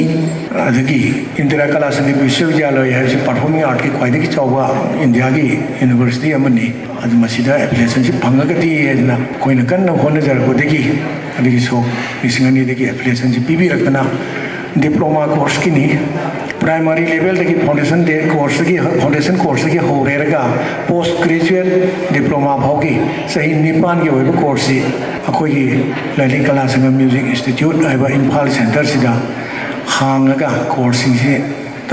ꯑꯗꯒꯤ ꯏꯟꯗꯤꯔꯥ ꯀꯂꯥ ꯁꯪꯒꯤꯠ ꯕꯤꯁ꯭ꯋꯕꯤꯗ꯭ꯌꯥꯂꯣꯏ ꯍꯥꯏꯕꯁꯤ ꯄꯔꯐꯣꯔꯃꯤꯡ ꯑꯥꯔꯠꯀꯤ ꯈ꯭ꯋꯥꯏꯗꯒꯤ ꯆꯥꯎꯕ ꯏꯟꯗꯤꯌꯥꯒꯤ ꯌꯨꯅꯤꯚꯔꯁꯤꯇꯤ ꯑꯃꯅꯤ꯫ ꯑꯗꯨ ꯃꯁꯤꯗ ꯑꯦꯐꯤꯂꯤꯌꯦꯁꯟꯁꯤ ꯐꯪꯉꯒꯗꯤ ꯍꯥꯏꯗꯅ ꯑꯩꯈꯣꯏꯅ ꯀꯟꯅ ꯍꯣꯠꯅꯖꯔꯛꯄꯗꯒꯤ ꯑꯗꯒꯤ ꯁꯣꯛ ꯂꯤꯁꯤꯡ ꯑꯅꯤꯗꯒꯤ ꯑꯦꯐꯤꯂꯤꯌꯦꯁꯟꯁꯤ ꯄꯤꯕꯤꯔꯛꯇꯅ ꯗꯤꯄ꯭ꯂꯣꯃꯥ ꯀꯣꯔꯁꯀꯤꯅꯤ꯫ ꯄ꯭ꯔꯥꯏꯃꯥꯔꯤ ꯂꯦꯚꯦꯜꯗꯒꯤ ꯐꯥꯎꯟꯗꯦꯁꯟ ꯗꯦ ꯀꯣꯔꯁꯇꯒꯤ, ꯐꯥꯎꯟꯗꯦꯁꯟ ꯀꯣꯔꯁꯇꯒꯤ ꯍꯧꯔꯦꯔꯒ ꯄꯣꯁ ꯒ꯭ꯔꯦꯖꯨꯑꯦꯠ ꯗꯤꯄ꯭ꯂꯣꯃꯥ ꯐꯥꯎꯒꯤ ꯆꯍꯤ ꯅꯤꯄꯥꯟꯒꯤ ꯑꯣꯏꯕ ꯀꯣꯔꯁꯁꯤ ꯑꯩꯈꯣꯏꯒꯤ ꯂꯂꯤꯠ ꯀꯂꯥ ꯁꯪꯒꯝ ꯃ꯭ꯌꯨꯖꯤꯛ ꯏꯟꯁꯇꯤꯇ꯭ꯌꯨꯠ ꯍꯥꯏꯕ ꯏꯝꯐꯥꯜ ꯁꯦꯟꯇꯔꯁꯤꯗ ꯍꯥꯡꯉꯒ ꯀꯣꯔꯁꯁꯤꯡꯁꯤ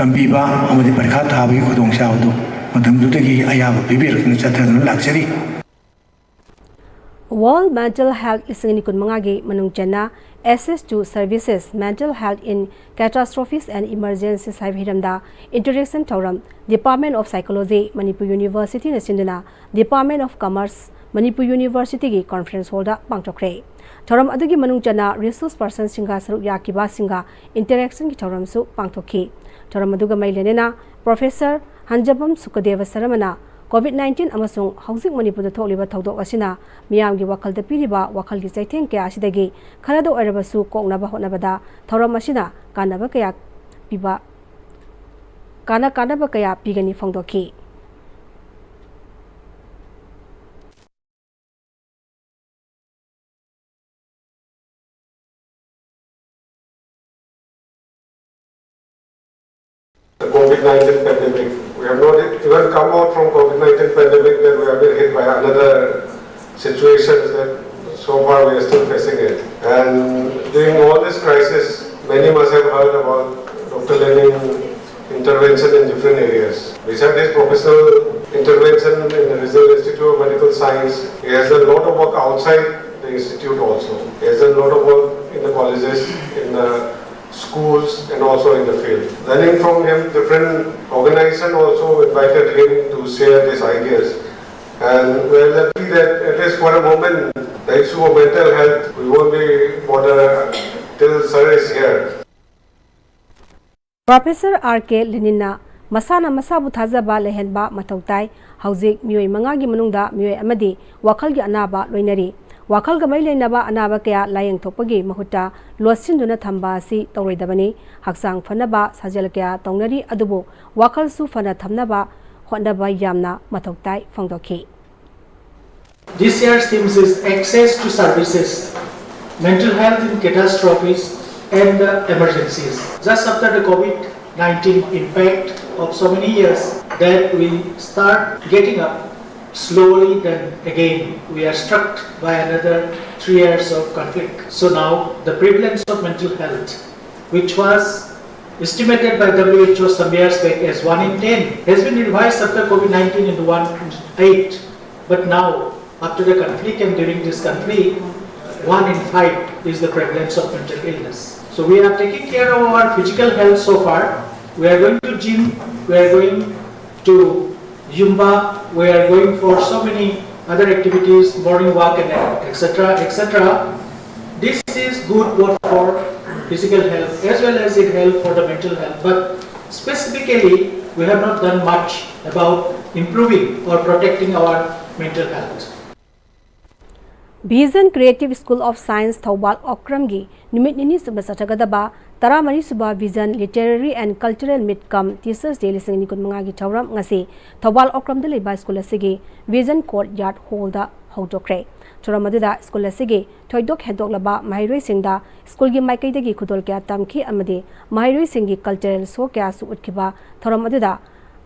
ꯇꯝꯕꯤꯕ ꯑꯃꯗꯤ ꯄꯔꯤꯈꯥ ꯊꯥꯕꯒꯤ ꯈꯨꯗꯣꯡꯆꯥꯕꯗꯨ ꯃꯇꯝꯗꯨꯗꯒꯤ ꯑꯌꯥꯕ ꯄꯤꯕꯤꯔꯛꯇꯨꯅ ꯆꯠꯊꯗꯨꯅ ꯂꯥꯛꯆꯔꯤ꯫ World Mental Health ꯂꯤꯁꯤꯡ ꯑꯅꯤ ꯀꯨꯟꯃꯉꯥꯒꯤ ꯃꯅꯨꯡ ꯆꯟꯅ Access to Services, Mental Health in Catastrophes and Emergencies ꯍꯥꯏꯕ ꯍꯤꯔꯝꯗ interaction ꯊꯧꯔꯝ Department of Psychology, Manipur University ꯅ ꯁꯤꯟꯗꯨꯅ Department of Commerce, Manipur University ꯒꯤ conference hall ꯗ ꯄꯥꯡꯊꯣꯛꯈ꯭ꯔꯦ꯫ ꯊꯧꯔꯝ ꯑꯗꯨꯒꯤ ꯃꯅꯨꯡ ꯆꯟꯅ resource person ꯁꯤꯡꯒ ꯁꯔꯨꯛ ꯌꯥꯈꯤꯕꯁꯤꯡꯒ interaction ꯒꯤ ꯊꯧꯔꯝꯁꯨ ꯄꯥꯡꯊꯣꯛꯈꯤ꯫ ꯊꯧꯔꯝ ꯑꯗꯨꯒ ꯃꯔꯤ ꯂꯩꯅꯅ Professor ꯍꯟꯖꯕꯝ ꯁꯨꯀꯗꯦꯕ ꯁꯔꯃꯅ COVID nineteen ꯑꯃꯁꯨꯡ ꯍꯧꯖꯤꯛ ꯃꯅꯤꯄꯨꯔꯗ ꯊꯣꯛꯂꯤꯕ ꯊꯧꯗꯣꯛ ꯑꯁꯤꯅ ꯃꯤꯌꯥꯝꯒꯤ ꯋꯥꯈꯜꯗ ꯄꯤꯔꯤꯕ ꯋꯥꯈꯜꯒꯤ ꯆꯩꯊꯦꯡ ꯀꯌꯥ ꯑꯁꯤꯗꯒꯤ ꯈꯔꯗ ꯑꯣꯏꯔꯕꯁꯨ ꯀꯣꯛꯅꯕ ꯍꯣꯠꯅꯕꯗ ꯊꯧꯔꯝ ꯑꯁꯤꯅ ꯀꯥꯟꯅꯕ ꯀꯌꯥ ꯄꯤꯕ, ꯀꯥꯟꯅ ꯀꯥꯟꯅꯕ ꯀꯌꯥ ꯄꯤꯒꯅꯤ ꯐꯣꯡꯗꯣꯛꯈꯤ꯫ The COVID nineteen pandemic. We have not even come out from COVID nineteen pandemic, that we have been hit by another situation that so far we are still facing it. And during all this crisis, many must have heard about Doctor Lenin intervention in different areas. Besides his professional intervention in the Regional Institute of Medical Science, he has done a lot of work outside the institute also. He has done a lot of work in the colleges, in the schools, and also in the field. Learning from him, different organizations also invited him to share these ideas. And we're lucky that at least for a moment, the issue of mental health, we won't be Order till sir is here. Professor R K Leninꯅ ꯃꯁꯥꯅ ꯃꯁꯥꯕꯨ ꯊꯥꯖꯕ ꯂꯩꯍꯟꯕ ꯃꯊꯧ ꯇꯥꯏ꯫ ꯍꯧꯖꯤꯛ ꯃꯤꯑꯣꯏ ꯃꯉꯥꯒꯤ ꯃꯅꯨꯡꯗ ꯃꯤꯑꯣꯏ ꯑꯃꯗꯤ ꯋꯥꯈꯜꯒꯤ ꯑꯅꯥꯕ ꯂꯣꯏꯅꯔꯤ꯫ ꯋꯥꯈꯜꯒ ꯃꯔꯤ ꯂꯩꯅꯕ ꯑꯅꯥꯕ ꯀꯌꯥ ꯂꯥꯌꯦꯡ ꯊꯣꯛꯄꯒꯤ ꯃꯍꯨꯠꯇ ꯂꯣꯠꯁꯤꯟꯗꯨꯅ ꯊꯝꯕ ꯑꯁꯤ ꯇꯧꯔꯣꯏꯗꯕꯅꯤ꯫ ꯍꯛꯆꯥꯡ ꯐꯅꯕ ꯁꯥꯖꯦꯜ ꯀꯌꯥ ꯇꯧꯅꯔꯤ, ꯑꯗꯨꯕꯨ ꯋꯥꯈꯜꯁꯨ ꯐꯅ ꯊꯝꯅꯕ ꯍꯣꯠꯅꯕ ꯌꯥꯝꯅ ꯃꯊꯧ ꯇꯥꯏ ꯐꯣꯡꯗꯣꯛꯈꯤ꯫ This year's themes is access to services, mental health in catastrophes and the emergencies. Just after the COVID nineteen impact of so many years that we start getting up slowly, then again we are struck by another three years of conflict. So now the prevalence of mental health, which was estimated by W H O some years back as one in ten, has been revised after COVID nineteen into one in eight. But now, after the conflict and during this conflict, one in five is the prevalence of mental illness. So we are taking care of our physical health so far. We are going to gym, we are going to Zumba, we are going for so many other activities, morning walk and et cetera, et cetera. This is good both for physical health as well as it help for the mental health. But specifically, we have not done much about improving or protecting our mental health. Vision Creative School of Science Thoubal ꯑꯣꯀ꯭ꯔꯝꯒꯤ ꯅꯨꯃꯤꯠ ꯅꯤꯅꯤ ꯁꯨꯕ ꯆꯠꯊꯒꯗꯕ ꯇꯔꯥꯃꯔꯤ ꯁꯨꯕ Vision Literary and Cultural Meet cum Teachers Day ꯂꯤꯁꯤꯡ ꯑꯅꯤ ꯀꯨꯟꯃꯉꯥꯒꯤ ꯊꯧꯔꯝ ꯉꯁꯤ ꯊꯧꯕꯥꯜ ꯑꯣꯀ꯭ꯔꯝꯗ ꯂꯩꯕ ꯁ꯭ꯀꯨꯜ ꯑꯁꯤꯒꯤ Vision Courtyard Hall ꯗ ꯍꯧꯗꯣꯛꯈ꯭ꯔꯦ꯫ ꯊꯧꯔꯝ ꯑꯗꯨꯗ ꯁ꯭ꯀꯨꯜ ꯑꯁꯤꯒꯤ ꯊꯣꯏꯗꯣꯛ ꯍꯦꯟꯗꯣꯛꯂꯕ ꯃꯍꯩꯔꯣꯏꯁꯤꯡꯗ ꯁ꯭ꯀꯨꯜꯒꯤ ꯃꯥꯏꯀꯩꯗꯒꯤ ꯈꯨꯗꯣꯜ ꯀꯌꯥ ꯇꯝꯈꯤ ꯑꯃꯗꯤ ꯃꯍꯩꯔꯣꯏꯁꯤꯡꯒꯤ cultural show ꯀꯌꯥꯁꯨ ꯎꯠꯈꯤꯕ ꯊꯧꯔꯝ ꯑꯗꯨꯗ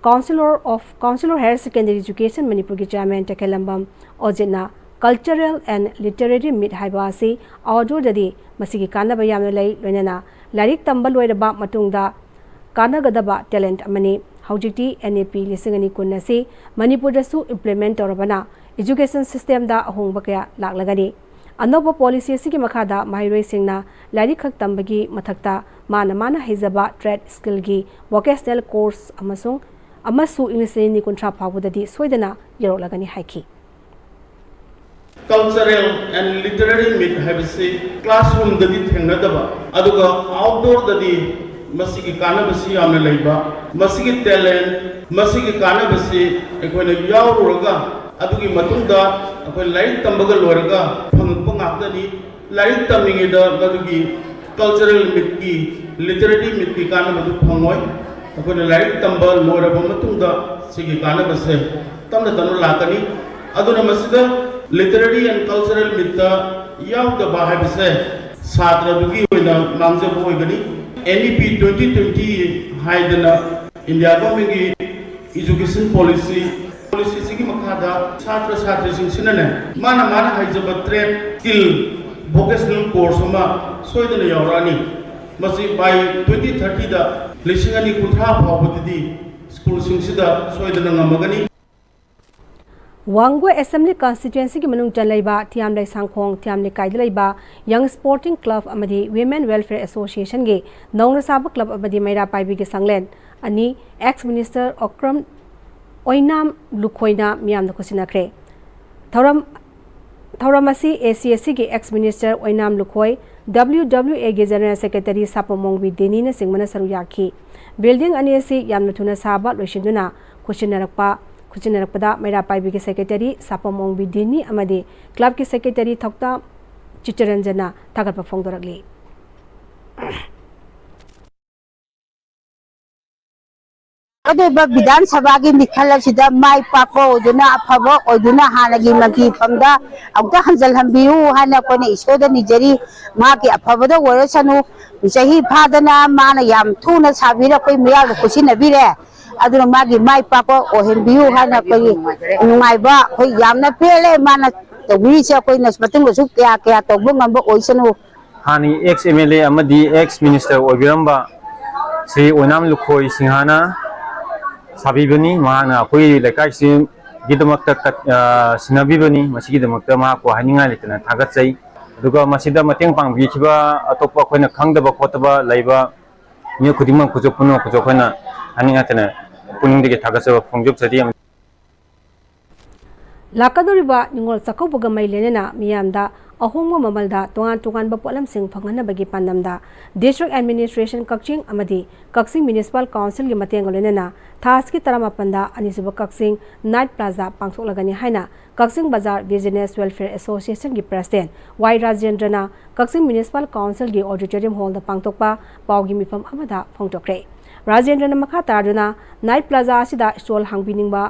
Councillor of, Councillor Higher Secondary Education ꯃꯅꯤꯄꯨꯔꯒꯤ chairman ꯇꯈꯦꯜꯂꯝꯕꯝ ꯑꯣꯖꯤꯠꯅ Cultural and Literary Meet ꯍꯥꯏꯕ ꯑꯁꯤ outdoor ꯗꯗꯤ ꯃꯁꯤꯒꯤ ꯀꯥꯟꯅꯕ ꯌꯥꯝꯅ ꯂꯩ, ꯂꯣꯏꯅꯅ ꯂꯥꯏꯔꯤꯛ ꯇꯝꯕ ꯂꯣꯏꯔꯕ ꯃꯇꯨꯡꯗ ꯀꯥꯟꯅꯒꯗꯕ talent ꯑꯃꯅꯤ꯫ ꯍꯧꯖꯤꯛꯇꯤ N E P ꯂꯤꯁꯤꯡ ꯑꯅꯤ ꯀꯨꯟ ꯑꯁꯤ ꯃꯅꯤꯄꯨꯔꯗꯁꯨ implement ꯇꯧꯔꯕꯅ education system ꯗ ꯑꯍꯣꯡꯕ ꯀꯌꯥ ꯂꯥꯛꯂꯒꯅꯤ꯫ ꯑꯅꯧꯕ policy ꯑꯁꯤꯒꯤ ꯃꯈꯥꯗ ꯃꯍꯩꯔꯣꯏꯁꯤꯡꯅ ꯂꯥꯏꯔꯤꯛ ꯈꯛ ꯇꯝꯕꯒꯤ ꯃꯊꯛꯇ ꯃꯥꯅ ꯃꯥꯅ ꯍꯩꯖꯕ trade skill ꯒꯤ vocational course ꯑꯃꯁꯨꯡ ꯑꯃꯁꯨ ꯏꯪꯂꯤꯁ ꯅꯤꯅꯤ ꯀꯨꯟꯊ꯭ꯔꯥ ꯐꯥꯎꯕꯗꯗꯤ ꯁꯣꯏꯗꯅ ꯌꯧꯔꯛꯂꯒꯅꯤ ꯍꯥꯏꯈꯤ꯫ Cultural and literary meet ꯍꯥꯏꯕꯁꯤ classroomꯗꯗꯤ ꯊꯦꯡꯅꯗꯕ, ꯑꯗꯨꯒ outdoorꯗꯗꯤ ꯃꯁꯤꯒꯤ ꯀꯥꯟꯅꯕꯁꯤ ꯌꯥꯝꯅ ꯂꯩꯕ, ꯃꯁꯤꯒꯤ talent, ꯃꯁꯤꯒꯤ ꯀꯥꯟꯅꯕꯁꯤ ꯑꯩꯈꯣꯏꯅ ꯌꯥꯎꯔꯨꯔꯒ, ꯑꯗꯨꯒꯤ ꯃꯇꯨꯡꯗ ꯑꯩꯈꯣꯏ ꯂꯥꯏꯔꯤꯛ ꯇꯝꯕꯒ ꯂꯣꯏꯔꯒ ꯐꯪꯉꯛꯄ ꯉꯥꯛꯇꯅꯤ꯫ ꯂꯥꯏꯔꯤꯛ ꯇꯝꯂꯤꯉꯩꯗ ꯃꯗꯨꯒꯤ cultural meetꯀꯤ, literary meetꯀꯤ ꯀꯥꯟꯅꯕꯗꯨ ꯐꯪꯉꯣꯏ꯫ ꯑꯩꯈꯣꯏꯅ ꯂꯥꯏꯔꯤꯛ ꯇꯝꯕ ꯂꯣꯏꯔꯕ ꯃꯇꯨꯡꯗ ꯁꯤꯒꯤ ꯀꯥꯟꯅꯕꯁꯦ ꯇꯞꯅ ꯇꯞꯅ ꯂꯥꯛꯀꯅꯤ꯫ ꯑꯗꯨꯅ ꯃꯁꯤꯗ literary and cultural meetꯇ ꯌꯥꯎꯗꯕ ꯍꯥꯏꯕꯁꯦ ꯁꯥꯇ꯭ꯔꯗꯨꯒꯤ ꯑꯣꯏꯅ ꯃꯥꯡꯖꯕ ꯑꯣꯏꯒꯅꯤ꯫ NEP twenty twenty ꯍꯥꯏꯗꯅ India governmentꯀꯤ education policy, policyꯁꯤꯒꯤ ꯃꯈꯥꯗ ꯁꯥꯇ꯭ꯔ ꯁꯥꯇ꯭ꯔꯤꯁꯤꯡꯁꯤꯅꯅꯦ, ꯃꯥꯅ ꯃꯥꯅ ꯍꯩꯖꯕ trade, skill, vocational course ꯑꯃ ꯁꯣꯏꯗꯅ ꯌꯥꯎꯔꯛꯑꯅꯤ꯫ ꯃꯁꯤ by twenty thirtyꯗ ꯂꯤꯁꯤꯡ ꯑꯅꯤ ꯀꯨꯟꯊ꯭ꯔꯥ ꯐꯥꯎꯕꯗꯗꯤ schoolꯁꯤꯡꯁꯤꯗ ꯁꯣꯏꯗꯅ ꯉꯝꯃꯒꯅꯤ꯫ ꯋꯥꯡꯒꯣꯏ Assembly Constituencyꯒꯤ ꯃꯅꯨꯡ ꯆꯜꯂꯛꯏꯕ ꯊꯤꯌꯥꯝꯂꯩ ꯁꯥꯡꯈꯣꯡ ꯊꯤꯌꯥꯝ ꯂꯩꯀꯥꯏꯗ ꯂꯩꯕ Young Sporting Club ꯑꯃꯗꯤ Women Welfare Associationꯒꯤ ꯅꯧꯅ ꯁꯥꯕ club ꯑꯃꯗꯤ ꯃꯩꯔꯥ ꯄꯥꯏꯕꯤꯒꯤ ꯁꯪꯂꯦꯟ ꯑꯅꯤ ex minister ꯑꯣꯀ꯭ꯔꯝ ꯑꯣꯏꯅꯥꯝ ꯂꯨꯈꯣꯏꯅ ꯃꯤꯌꯥꯝꯗ ꯈꯨꯠꯁꯤꯟꯅꯈ꯭ꯔꯦ꯫ ꯊꯧꯔꯝ, ꯊꯧꯔꯝ ꯑꯁꯤ ACSCꯒꯤ ex minister ꯑꯣꯏꯅꯥꯝ ꯂꯨꯈꯣꯏ, WWAꯒꯤ General Secretary ꯁꯥꯄꯝ ꯑꯣꯡꯕꯤ ꯗꯦꯅꯤꯅꯆꯤꯡꯕꯅ ꯁꯔꯨꯛ ꯌꯥꯈꯤ꯫ Building ꯑꯅꯤ ꯑꯁꯤ ꯌꯥꯝꯅ ꯊꯨꯅ ꯁꯥꯕ ꯂꯣꯏꯁꯤꯟꯗꯨꯅ ꯈꯨꯠꯁꯤꯟꯅꯔꯛꯄ, ꯈꯨꯠꯁꯤꯟꯅꯔꯛꯄꯗ ꯃꯩꯔꯥ ꯄꯥꯏꯕꯤꯒꯤ Secretary ꯁꯥꯄꯝ ꯑꯣꯡꯕꯤ ꯗꯦꯅꯤ ꯑꯃꯗꯤ clubꯀꯤ Secretary ꯊꯧꯇꯥꯝ ꯆꯤꯠꯇꯔꯟꯖꯟꯅ ꯊꯥꯒꯠꯄ ꯐꯣꯡꯗꯣꯔꯛꯂꯤ꯫ ꯑꯗꯨꯕ ꯕꯤꯙꯥꯟ ꯁꯚꯥꯒꯤ ꯃꯤꯈꯜ ꯑꯁꯤꯗ ꯃꯥꯏ ꯄꯥꯛꯄ ꯑꯣꯏꯗꯨꯅ, ꯑꯐꯕ ꯑꯣꯏꯗꯨꯅ, ꯍꯥꯟꯅꯒꯤ ꯃꯟꯇ꯭ꯔꯤ ꯐꯝꯗ ꯑꯃꯨꯛꯇ ꯍꯟꯖꯤꯜꯍꯟꯕꯤꯌꯨ ꯍꯥꯏꯅ ꯑꯩꯈꯣꯏꯅ ꯏꯁꯣꯔꯗ ꯅꯤꯖꯔꯤ꯫ ꯃꯍꯥꯛꯀꯤ ꯑꯐꯕꯗ ꯑꯣꯏꯔꯁꯅꯨ, ꯆꯍꯤ ꯐꯥꯗꯅ ꯃꯥꯅ ꯌꯥꯝ ꯊꯨꯅ ꯁꯥꯕꯤꯔꯦ, ꯑꯩꯈꯣꯏ ꯃꯤꯌꯥꯝꯗ ꯈꯨꯠꯁꯤꯟꯅꯕꯤꯔꯦ꯫ ꯑꯗꯨꯅ ꯃꯥꯒꯤ ꯃꯥꯏ ꯄꯥꯛꯄ ꯑꯣꯏꯍꯟꯕꯤꯌꯨ ꯍꯥꯏꯅ ꯑꯩꯈꯣꯏꯒꯤ ꯅꯨꯡꯉꯥꯏꯕ, ꯑꯩꯈꯣꯏ ꯌꯥꯝꯅ ꯄꯦꯜꯂꯦ ꯃꯥꯅ ꯇꯧꯕꯤꯔꯤꯁꯦ꯫ ꯑꯩꯈꯣꯏꯅ ꯃꯇꯨꯡꯗꯁꯨ ꯀꯌꯥ ꯀꯌꯥ ꯇꯧꯕ ꯉꯝꯕ ꯑꯣꯏꯁꯅꯨ꯫ ꯍꯥꯟꯅꯒꯤ ex MLA ꯑꯃꯗꯤ ex minister ꯑꯣꯏꯕꯤꯔꯝꯕ ꯁ꯭ꯔꯤ ꯑꯣꯏꯅꯥꯝ ꯂꯨꯈꯣꯏ ꯁꯤꯡꯍꯥꯅ ꯁꯥꯕꯤꯕꯅꯤ꯫ ꯃꯍꯥꯛꯅ ꯑꯩꯈꯣꯏ ꯂꯩꯀꯥꯏꯁꯤꯒꯤꯗꯃꯛꯇ ꯀꯠ-, ꯑ, ꯁꯤꯟꯅꯕꯤꯕꯅꯤ꯫ ꯃꯁꯤꯒꯤꯗꯃꯛꯇ ꯃꯍꯥꯛꯄꯨ ꯍꯥꯏꯅꯤꯡꯉꯥꯏ ꯂꯩꯇꯅ ꯊꯥꯒꯠꯆꯩ꯫ ꯑꯗꯨꯒ ꯃꯁꯤꯗ ꯃꯇꯦꯡ ꯄꯥꯡꯕꯤꯈꯤꯕ ꯑꯇꯣꯞꯄ ꯑꯩꯈꯣꯏꯅ ꯈꯪꯗꯕ ꯈꯣꯠꯇꯕ ꯂꯩꯕ ꯃꯤꯑꯣꯏ ꯈꯨꯗꯤꯡꯃꯛꯄꯨꯁꯨ, ꯄꯨꯝꯅꯃꯛꯄꯨꯁꯨ ꯑꯩꯈꯣꯏꯅ ꯍꯥꯏꯅꯤꯡꯉꯥꯏ ꯂꯩꯇꯅ ꯄꯨꯛꯅꯤꯡꯗꯒꯤ ꯊꯥꯒꯠꯆꯕ ꯐꯣꯡꯗꯣꯛꯆꯔꯤ꯫ ꯂꯥꯛꯀꯗꯧꯔꯤꯕ ꯅꯤꯉꯣꯜ ꯆꯥꯛꯀꯧꯕꯒ ꯃꯔꯤ ꯂꯩꯅꯅ ꯃꯤꯌꯥꯝꯗ ꯑꯍꯣꯡꯕ ꯃꯃꯜꯗ ꯇꯣꯉꯥꯟ ꯇꯣꯉꯥꯟꯕ ꯄꯣꯠꯂꯝꯁꯤꯡ ꯐꯪꯍꯟꯅꯕꯒꯤ ꯄꯥꯟꯗꯝꯗ District Administration ꯀꯛꯆꯤꯡ ꯑꯃꯗꯤ ꯀꯛꯆꯤꯡ Municipal Councilꯒꯤ ꯃꯇꯦꯡꯒ ꯂꯣꯏꯅꯅ ꯊꯥ ꯑꯁꯤꯒꯤ ꯇꯔꯥꯃꯥꯄꯟꯗ ꯑꯅꯤꯁꯨꯕ ꯀꯛꯆꯤꯡ Night Plaza ꯄꯥꯡꯊꯣꯛꯂꯒꯅꯤ ꯍꯥꯏꯅ ꯀꯛꯆꯤꯡ ꯕꯖꯥꯔ Business Welfare Associationꯒꯤ President ꯋꯥꯏ ꯔꯥꯖꯦꯟꯗ꯭ꯔꯅ ꯀꯛꯆꯤꯡ Municipal Councilꯒꯤ Auditorium Hallꯗ ꯄꯥꯡꯊꯣꯛꯄ ꯄꯥꯎꯒꯤ ꯃꯤꯐꯝ ꯑꯃꯗ ꯐꯣꯡꯗꯣꯛꯈ꯭ꯔꯦ꯫ ꯔꯥꯖꯦꯟꯗ꯭ꯔꯅ ꯃꯈꯥ ꯇꯥꯗꯨꯅ Night Plaza ꯑꯁꯤꯗ stall ꯍꯥꯡꯕꯤꯅꯤꯡꯕ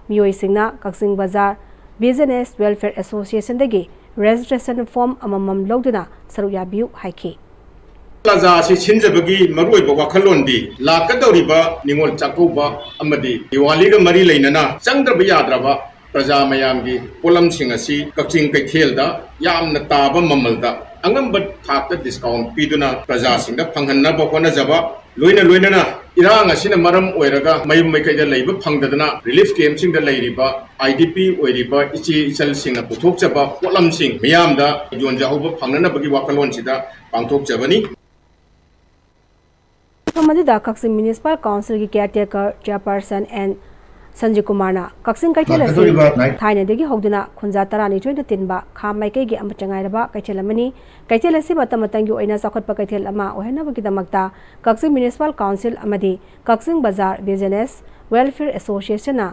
ꯃꯤꯑꯣꯏꯁꯤꯡꯅ ꯀꯛꯆꯤꯡ ꯕꯖꯥꯔ Business Welfare Associationꯗꯒꯤ registration form ꯑꯃꯃꯝ ꯂꯧꯗꯨꯅ ꯁꯔꯨꯛ ꯌꯥꯕꯤꯌꯨ ꯍꯥꯏꯈꯤ꯫ ꯄ꯭ꯂꯥꯖꯥ ꯑꯁꯤ ꯁꯤꯟꯖꯕꯒꯤ ꯃꯔꯨꯑꯣꯏꯕ ꯋꯥꯈꯜꯂꯣꯟꯗꯤ ꯂꯥꯛꯀꯗꯧꯔꯤꯕ ꯅꯤꯉꯣꯜ ꯆꯥꯛꯀꯧꯕ ꯑꯃꯗꯤ ꯗꯤꯋꯥꯂꯤꯒ ꯃꯔꯤ ꯂꯩꯅꯅ ꯆꯪꯗ꯭ꯔꯕ ꯌꯥꯗ꯭ꯔꯕ ꯄ꯭ꯔꯖꯥ ꯃꯌꯥꯝꯒꯤ ꯄꯣꯠꯂꯝꯁꯤꯡ ꯑꯁꯤ ꯀꯛꯆꯤꯡ ꯀꯩꯊꯦꯜꯗ ꯌꯥꯝꯅ ꯇꯥꯕ ꯃꯃꯜꯗ ꯑꯉꯝꯕ ꯊꯥꯛꯇ discount ꯄꯤꯗꯨꯅ ꯄ꯭ꯔꯖꯥꯁꯤꯡꯗ ꯐꯪꯍꯟꯅꯕ ꯍꯣꯠꯅꯖꯕ, ꯂꯣꯏꯅ ꯂꯣꯏꯅꯅ ꯏꯔꯥꯡ ꯑꯁꯤꯅ ꯃꯔꯝ ꯑꯣꯏꯔꯒ ꯃꯌꯨꯝ ꯃꯩꯀꯩꯗ ꯂꯩꯕ ꯐꯪꯗꯗꯅ relief campꯁꯤꯡꯗ ꯂꯩꯔꯤꯕ IDP ꯑꯣꯏꯔꯤꯕ ꯏꯆꯦ ꯏꯆꯜꯁꯤꯡꯅ ꯄꯨꯊꯣꯛꯆꯕ ꯄꯣꯠꯂꯝꯁꯤꯡ ꯃꯤꯌꯥꯝꯗ ꯌꯣꯟꯖꯍꯧꯕ ꯐꯪꯅꯅꯕꯒꯤ ꯋꯥꯈꯜꯂꯣꯟꯁꯤꯗ ꯄꯥꯡꯊꯣꯛꯆꯕꯅꯤ꯫ ꯃꯐꯝ ꯑꯗꯨꯗ ꯀꯛꯆꯤꯡ Municipal Councilꯒꯤ caretaker chairperson N ꯁꯟꯖꯤꯀꯨꯃꯥꯔꯅ ꯀꯛꯆꯤꯡ ꯀꯩꯊꯦꯜ ꯑꯁꯤ ꯊꯥꯏꯅꯗꯒꯤ ꯍꯧꯗꯨꯅ ꯈꯨꯟꯖꯥ ꯇꯔꯥꯅꯤꯊꯣꯏꯅ ꯇꯤꯟꯕ ꯈꯥ ꯃꯥꯏꯀꯩꯒꯤ ꯑꯃꯠꯇ ꯉꯥꯏꯔꯕ ꯀꯩꯊꯦꯜ ꯑꯃꯅꯤ꯫ ꯀꯩꯊꯦꯜ ꯑꯁꯤ ꯃꯇꯝ ꯃꯇꯝꯒꯤ ꯑꯣꯏꯅ ꯆꯥꯎꯈꯠꯄ ꯀꯩꯊꯦꯜ ꯑꯃ ꯑꯣꯏꯍꯟꯅꯕꯒꯤꯗꯃꯛꯇ ꯀꯛꯆꯤꯡ Municipal Council ꯑꯃꯗꯤ ꯀꯛꯆꯤꯡ ꯕꯖꯥꯔ Business Welfare Associationꯅ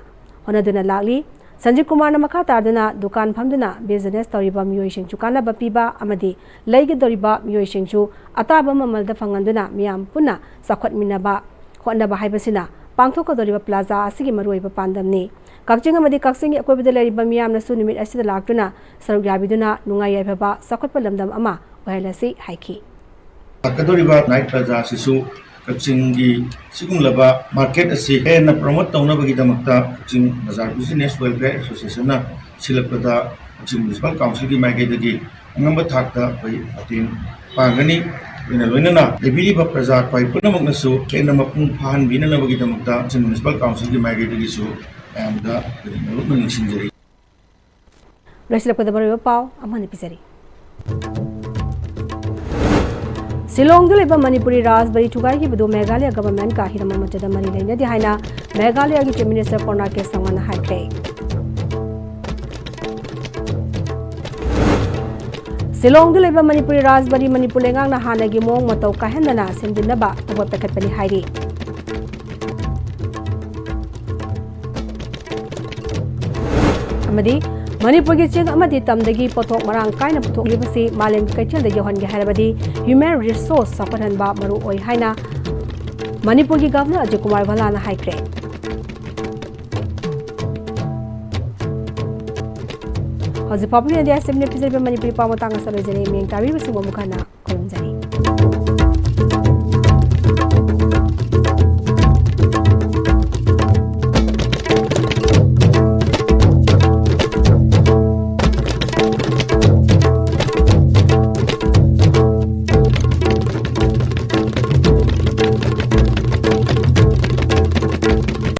ꯍꯣꯠꯅꯗꯨꯅ ꯂꯥꯛꯂꯤ꯫ ꯁꯟꯖꯤꯀꯨꯃꯥꯔꯅ ꯃꯈꯥ ꯇꯥꯗꯨꯅ ꯗꯨꯀꯥꯟ ꯐꯝꯗꯨꯅ business ꯇꯧꯔꯤꯕ ꯃꯤꯑꯣꯏꯁꯤꯡꯁꯨ ꯀꯥꯟꯅꯕ ꯄꯤꯕ ꯑꯃꯗꯤ ꯂꯩꯒꯗꯧꯔꯤꯕ ꯃꯤꯑꯣꯏꯁꯤꯡꯁꯨ ꯑꯇꯥꯕ ꯃꯃꯜꯗ ꯐꯪꯍꯟꯗꯨꯅ ꯃꯤꯌꯥꯝ ꯄꯨꯟꯅ ꯆꯥꯎꯈꯠꯃꯤꯟꯅꯕ ꯍꯣꯠꯅꯕ ꯍꯥꯏꯕꯁꯤꯅ ꯄꯥꯡꯊꯣꯛꯀꯗꯧꯔꯤꯕ ꯄ꯭ꯂꯥꯖꯥ ꯑꯁꯤꯒꯤ ꯃꯔꯨꯑꯣꯏꯕ ꯄꯥꯟꯗꯝꯅꯤ꯫ ꯀꯛꯆꯤꯡ ꯑꯃꯗꯤ ꯀꯛꯆꯤꯡꯒꯤ ꯑꯀꯣꯏꯕꯗ ꯂꯩꯔꯤꯕ ꯃꯤꯌꯥꯝꯅꯁꯨ ꯅꯨꯃꯤꯠ ꯑꯁꯤꯗ ꯂꯥꯛꯇꯨꯅ ꯁꯔꯨꯛ ꯌꯥꯕꯤꯗꯨꯅ ꯅꯨꯡꯉꯥꯏ ꯌꯥꯏꯐꯕ ꯆꯥꯎꯈꯠꯄ ꯂꯝꯗꯝ ꯑꯃ ꯑꯣꯏꯍꯜꯂꯁꯤ ꯍꯥꯏꯈꯤ꯫ ꯂꯥꯛꯀꯗꯧꯔꯤꯕ Night Plaza ꯑꯁꯤꯁꯨ ꯀꯛꯆꯤꯡꯒꯤ ꯁꯤꯒꯨꯝꯂꯕ market ꯑꯁꯤ ꯍꯦꯟꯅ promote ꯇꯧꯅꯕꯒꯤꯗꯃꯛꯇ ꯀꯛꯆꯤꯡ ꯕꯖꯥꯔ Business Welfare Associationꯅ ꯁꯤꯜꯂꯛꯄꯗ ꯀꯛꯆꯤꯡ Municipal Councilꯒꯤ ꯃꯥꯏꯀꯩꯗꯒꯤ ꯑꯉꯝꯕ ꯊꯥꯛꯇ ꯑꯩꯈꯣꯏ ꯃꯇꯦꯡ ꯄꯥꯡꯒꯅꯤ꯫ ꯂꯣꯏꯅ ꯂꯣꯏꯅꯅ ꯂꯩꯕꯤꯔꯤꯕ ꯄ꯭ꯔꯖꯥ ꯑꯩꯈꯣꯏ ꯄꯨꯝꯅꯃꯛꯅꯁꯨ ꯍꯦꯟꯅ ꯃꯄꯨꯡ ꯐꯥꯍꯟꯕꯤꯅꯅꯕꯒꯤꯗꯃꯛꯇ ꯀꯛꯆꯤꯡ Municipal Councilꯒꯤ ꯃꯥꯏꯀꯩꯗꯒꯤꯁꯨ ꯃꯌꯥꯝꯗ ꯑꯩꯈꯣꯏ ꯅꯣꯂꯨꯛꯅ ꯅꯤꯡꯁꯤꯡꯖꯔꯤ꯫ ꯂꯣꯏꯁꯤꯜꯂꯛꯄꯗ ꯃꯔꯨꯑꯣꯏꯕ ꯄꯥꯎ ꯑꯃꯨꯛ ꯍꯟꯅ ꯄꯤꯖꯔꯤ꯫ ꯁꯤꯂꯣꯡꯗ ꯂꯩꯕ ꯃꯅꯤꯄꯨꯔꯤ ꯔꯥꯖꯕꯥꯔꯤ ꯊꯨꯒꯥꯏꯈꯤꯕꯗꯨ ꯃꯦꯘꯥꯂꯌ governmentꯀ ꯍꯤꯔꯝ ꯑꯃꯠꯇꯗ ꯃꯔꯤ ꯂꯩꯅꯗꯦ ꯍꯥꯏꯅ ꯃꯦꯘꯥꯂꯌꯒꯤ Chief Minister Conrad K ꯁꯪꯃꯥꯅ ꯍꯥꯏꯈ꯭ꯔꯦ꯫ ꯂꯤꯂꯣꯡꯗ ꯂꯩꯕ ꯃꯅꯤꯄꯨꯔꯤ ꯔꯥꯖꯕꯥꯔꯤ ꯃꯅꯤꯄꯨꯔ ꯂꯩꯉꯥꯛꯅ ꯍꯥꯟꯅꯒꯤ ꯃꯑꯣꯡ ꯃꯇꯧ ꯀꯥꯏꯍꯟꯗꯅ ꯁꯦꯝꯖꯤꯟꯅꯕ ꯊꯧꯒꯠ ꯄꯥꯏꯈꯠꯄꯅꯤ ꯍꯥꯏꯔꯤ꯫ ꯑꯃꯗꯤ ꯃꯅꯤꯄꯨꯔꯒꯤ ꯆꯤꯡ ꯑꯃꯗꯤ ꯇꯝꯗꯒꯤ ꯄꯣꯠꯊꯣꯛ ꯃꯔꯥꯡ ꯀꯥꯏꯅ ꯄꯨꯊꯣꯛꯂꯤꯕꯁꯤ ꯃꯥꯂꯦꯝꯒꯤ ꯀꯩꯊꯦꯜꯗ ꯌꯧꯍꯟꯒꯦ ꯍꯥꯏꯔꯕꯗꯤ human resource ꯆꯥꯎꯈꯠꯍꯟꯕ ꯃꯔꯨ ꯑꯣꯏ ꯍꯥꯏꯅ ꯃꯅꯤꯄꯨꯔꯒꯤ ꯒꯚꯔꯅꯔ ꯑꯖꯌ ꯀꯨꯃꯥꯔ ꯚꯜꯂꯥꯅ ꯍꯥꯏꯈ꯭ꯔꯦ꯫ ꯍꯧꯖꯤꯛ ꯐꯥꯎꯕꯒꯤ ꯑꯣꯏꯅꯗꯤ ꯑꯁꯤꯅꯤ ꯄꯤꯖꯔꯤꯕ ꯃꯅꯤꯄꯨꯔꯤ ꯄꯥꯎ ꯃꯇꯥꯡ ꯑꯁꯤꯗ ꯂꯣꯏꯖꯔꯦ꯫ ꯃꯤꯠꯌꯦꯡ ꯇꯥꯕꯤꯔꯤꯕꯁꯤꯡꯕꯨ ꯑꯃꯨꯛ ꯍꯟꯅ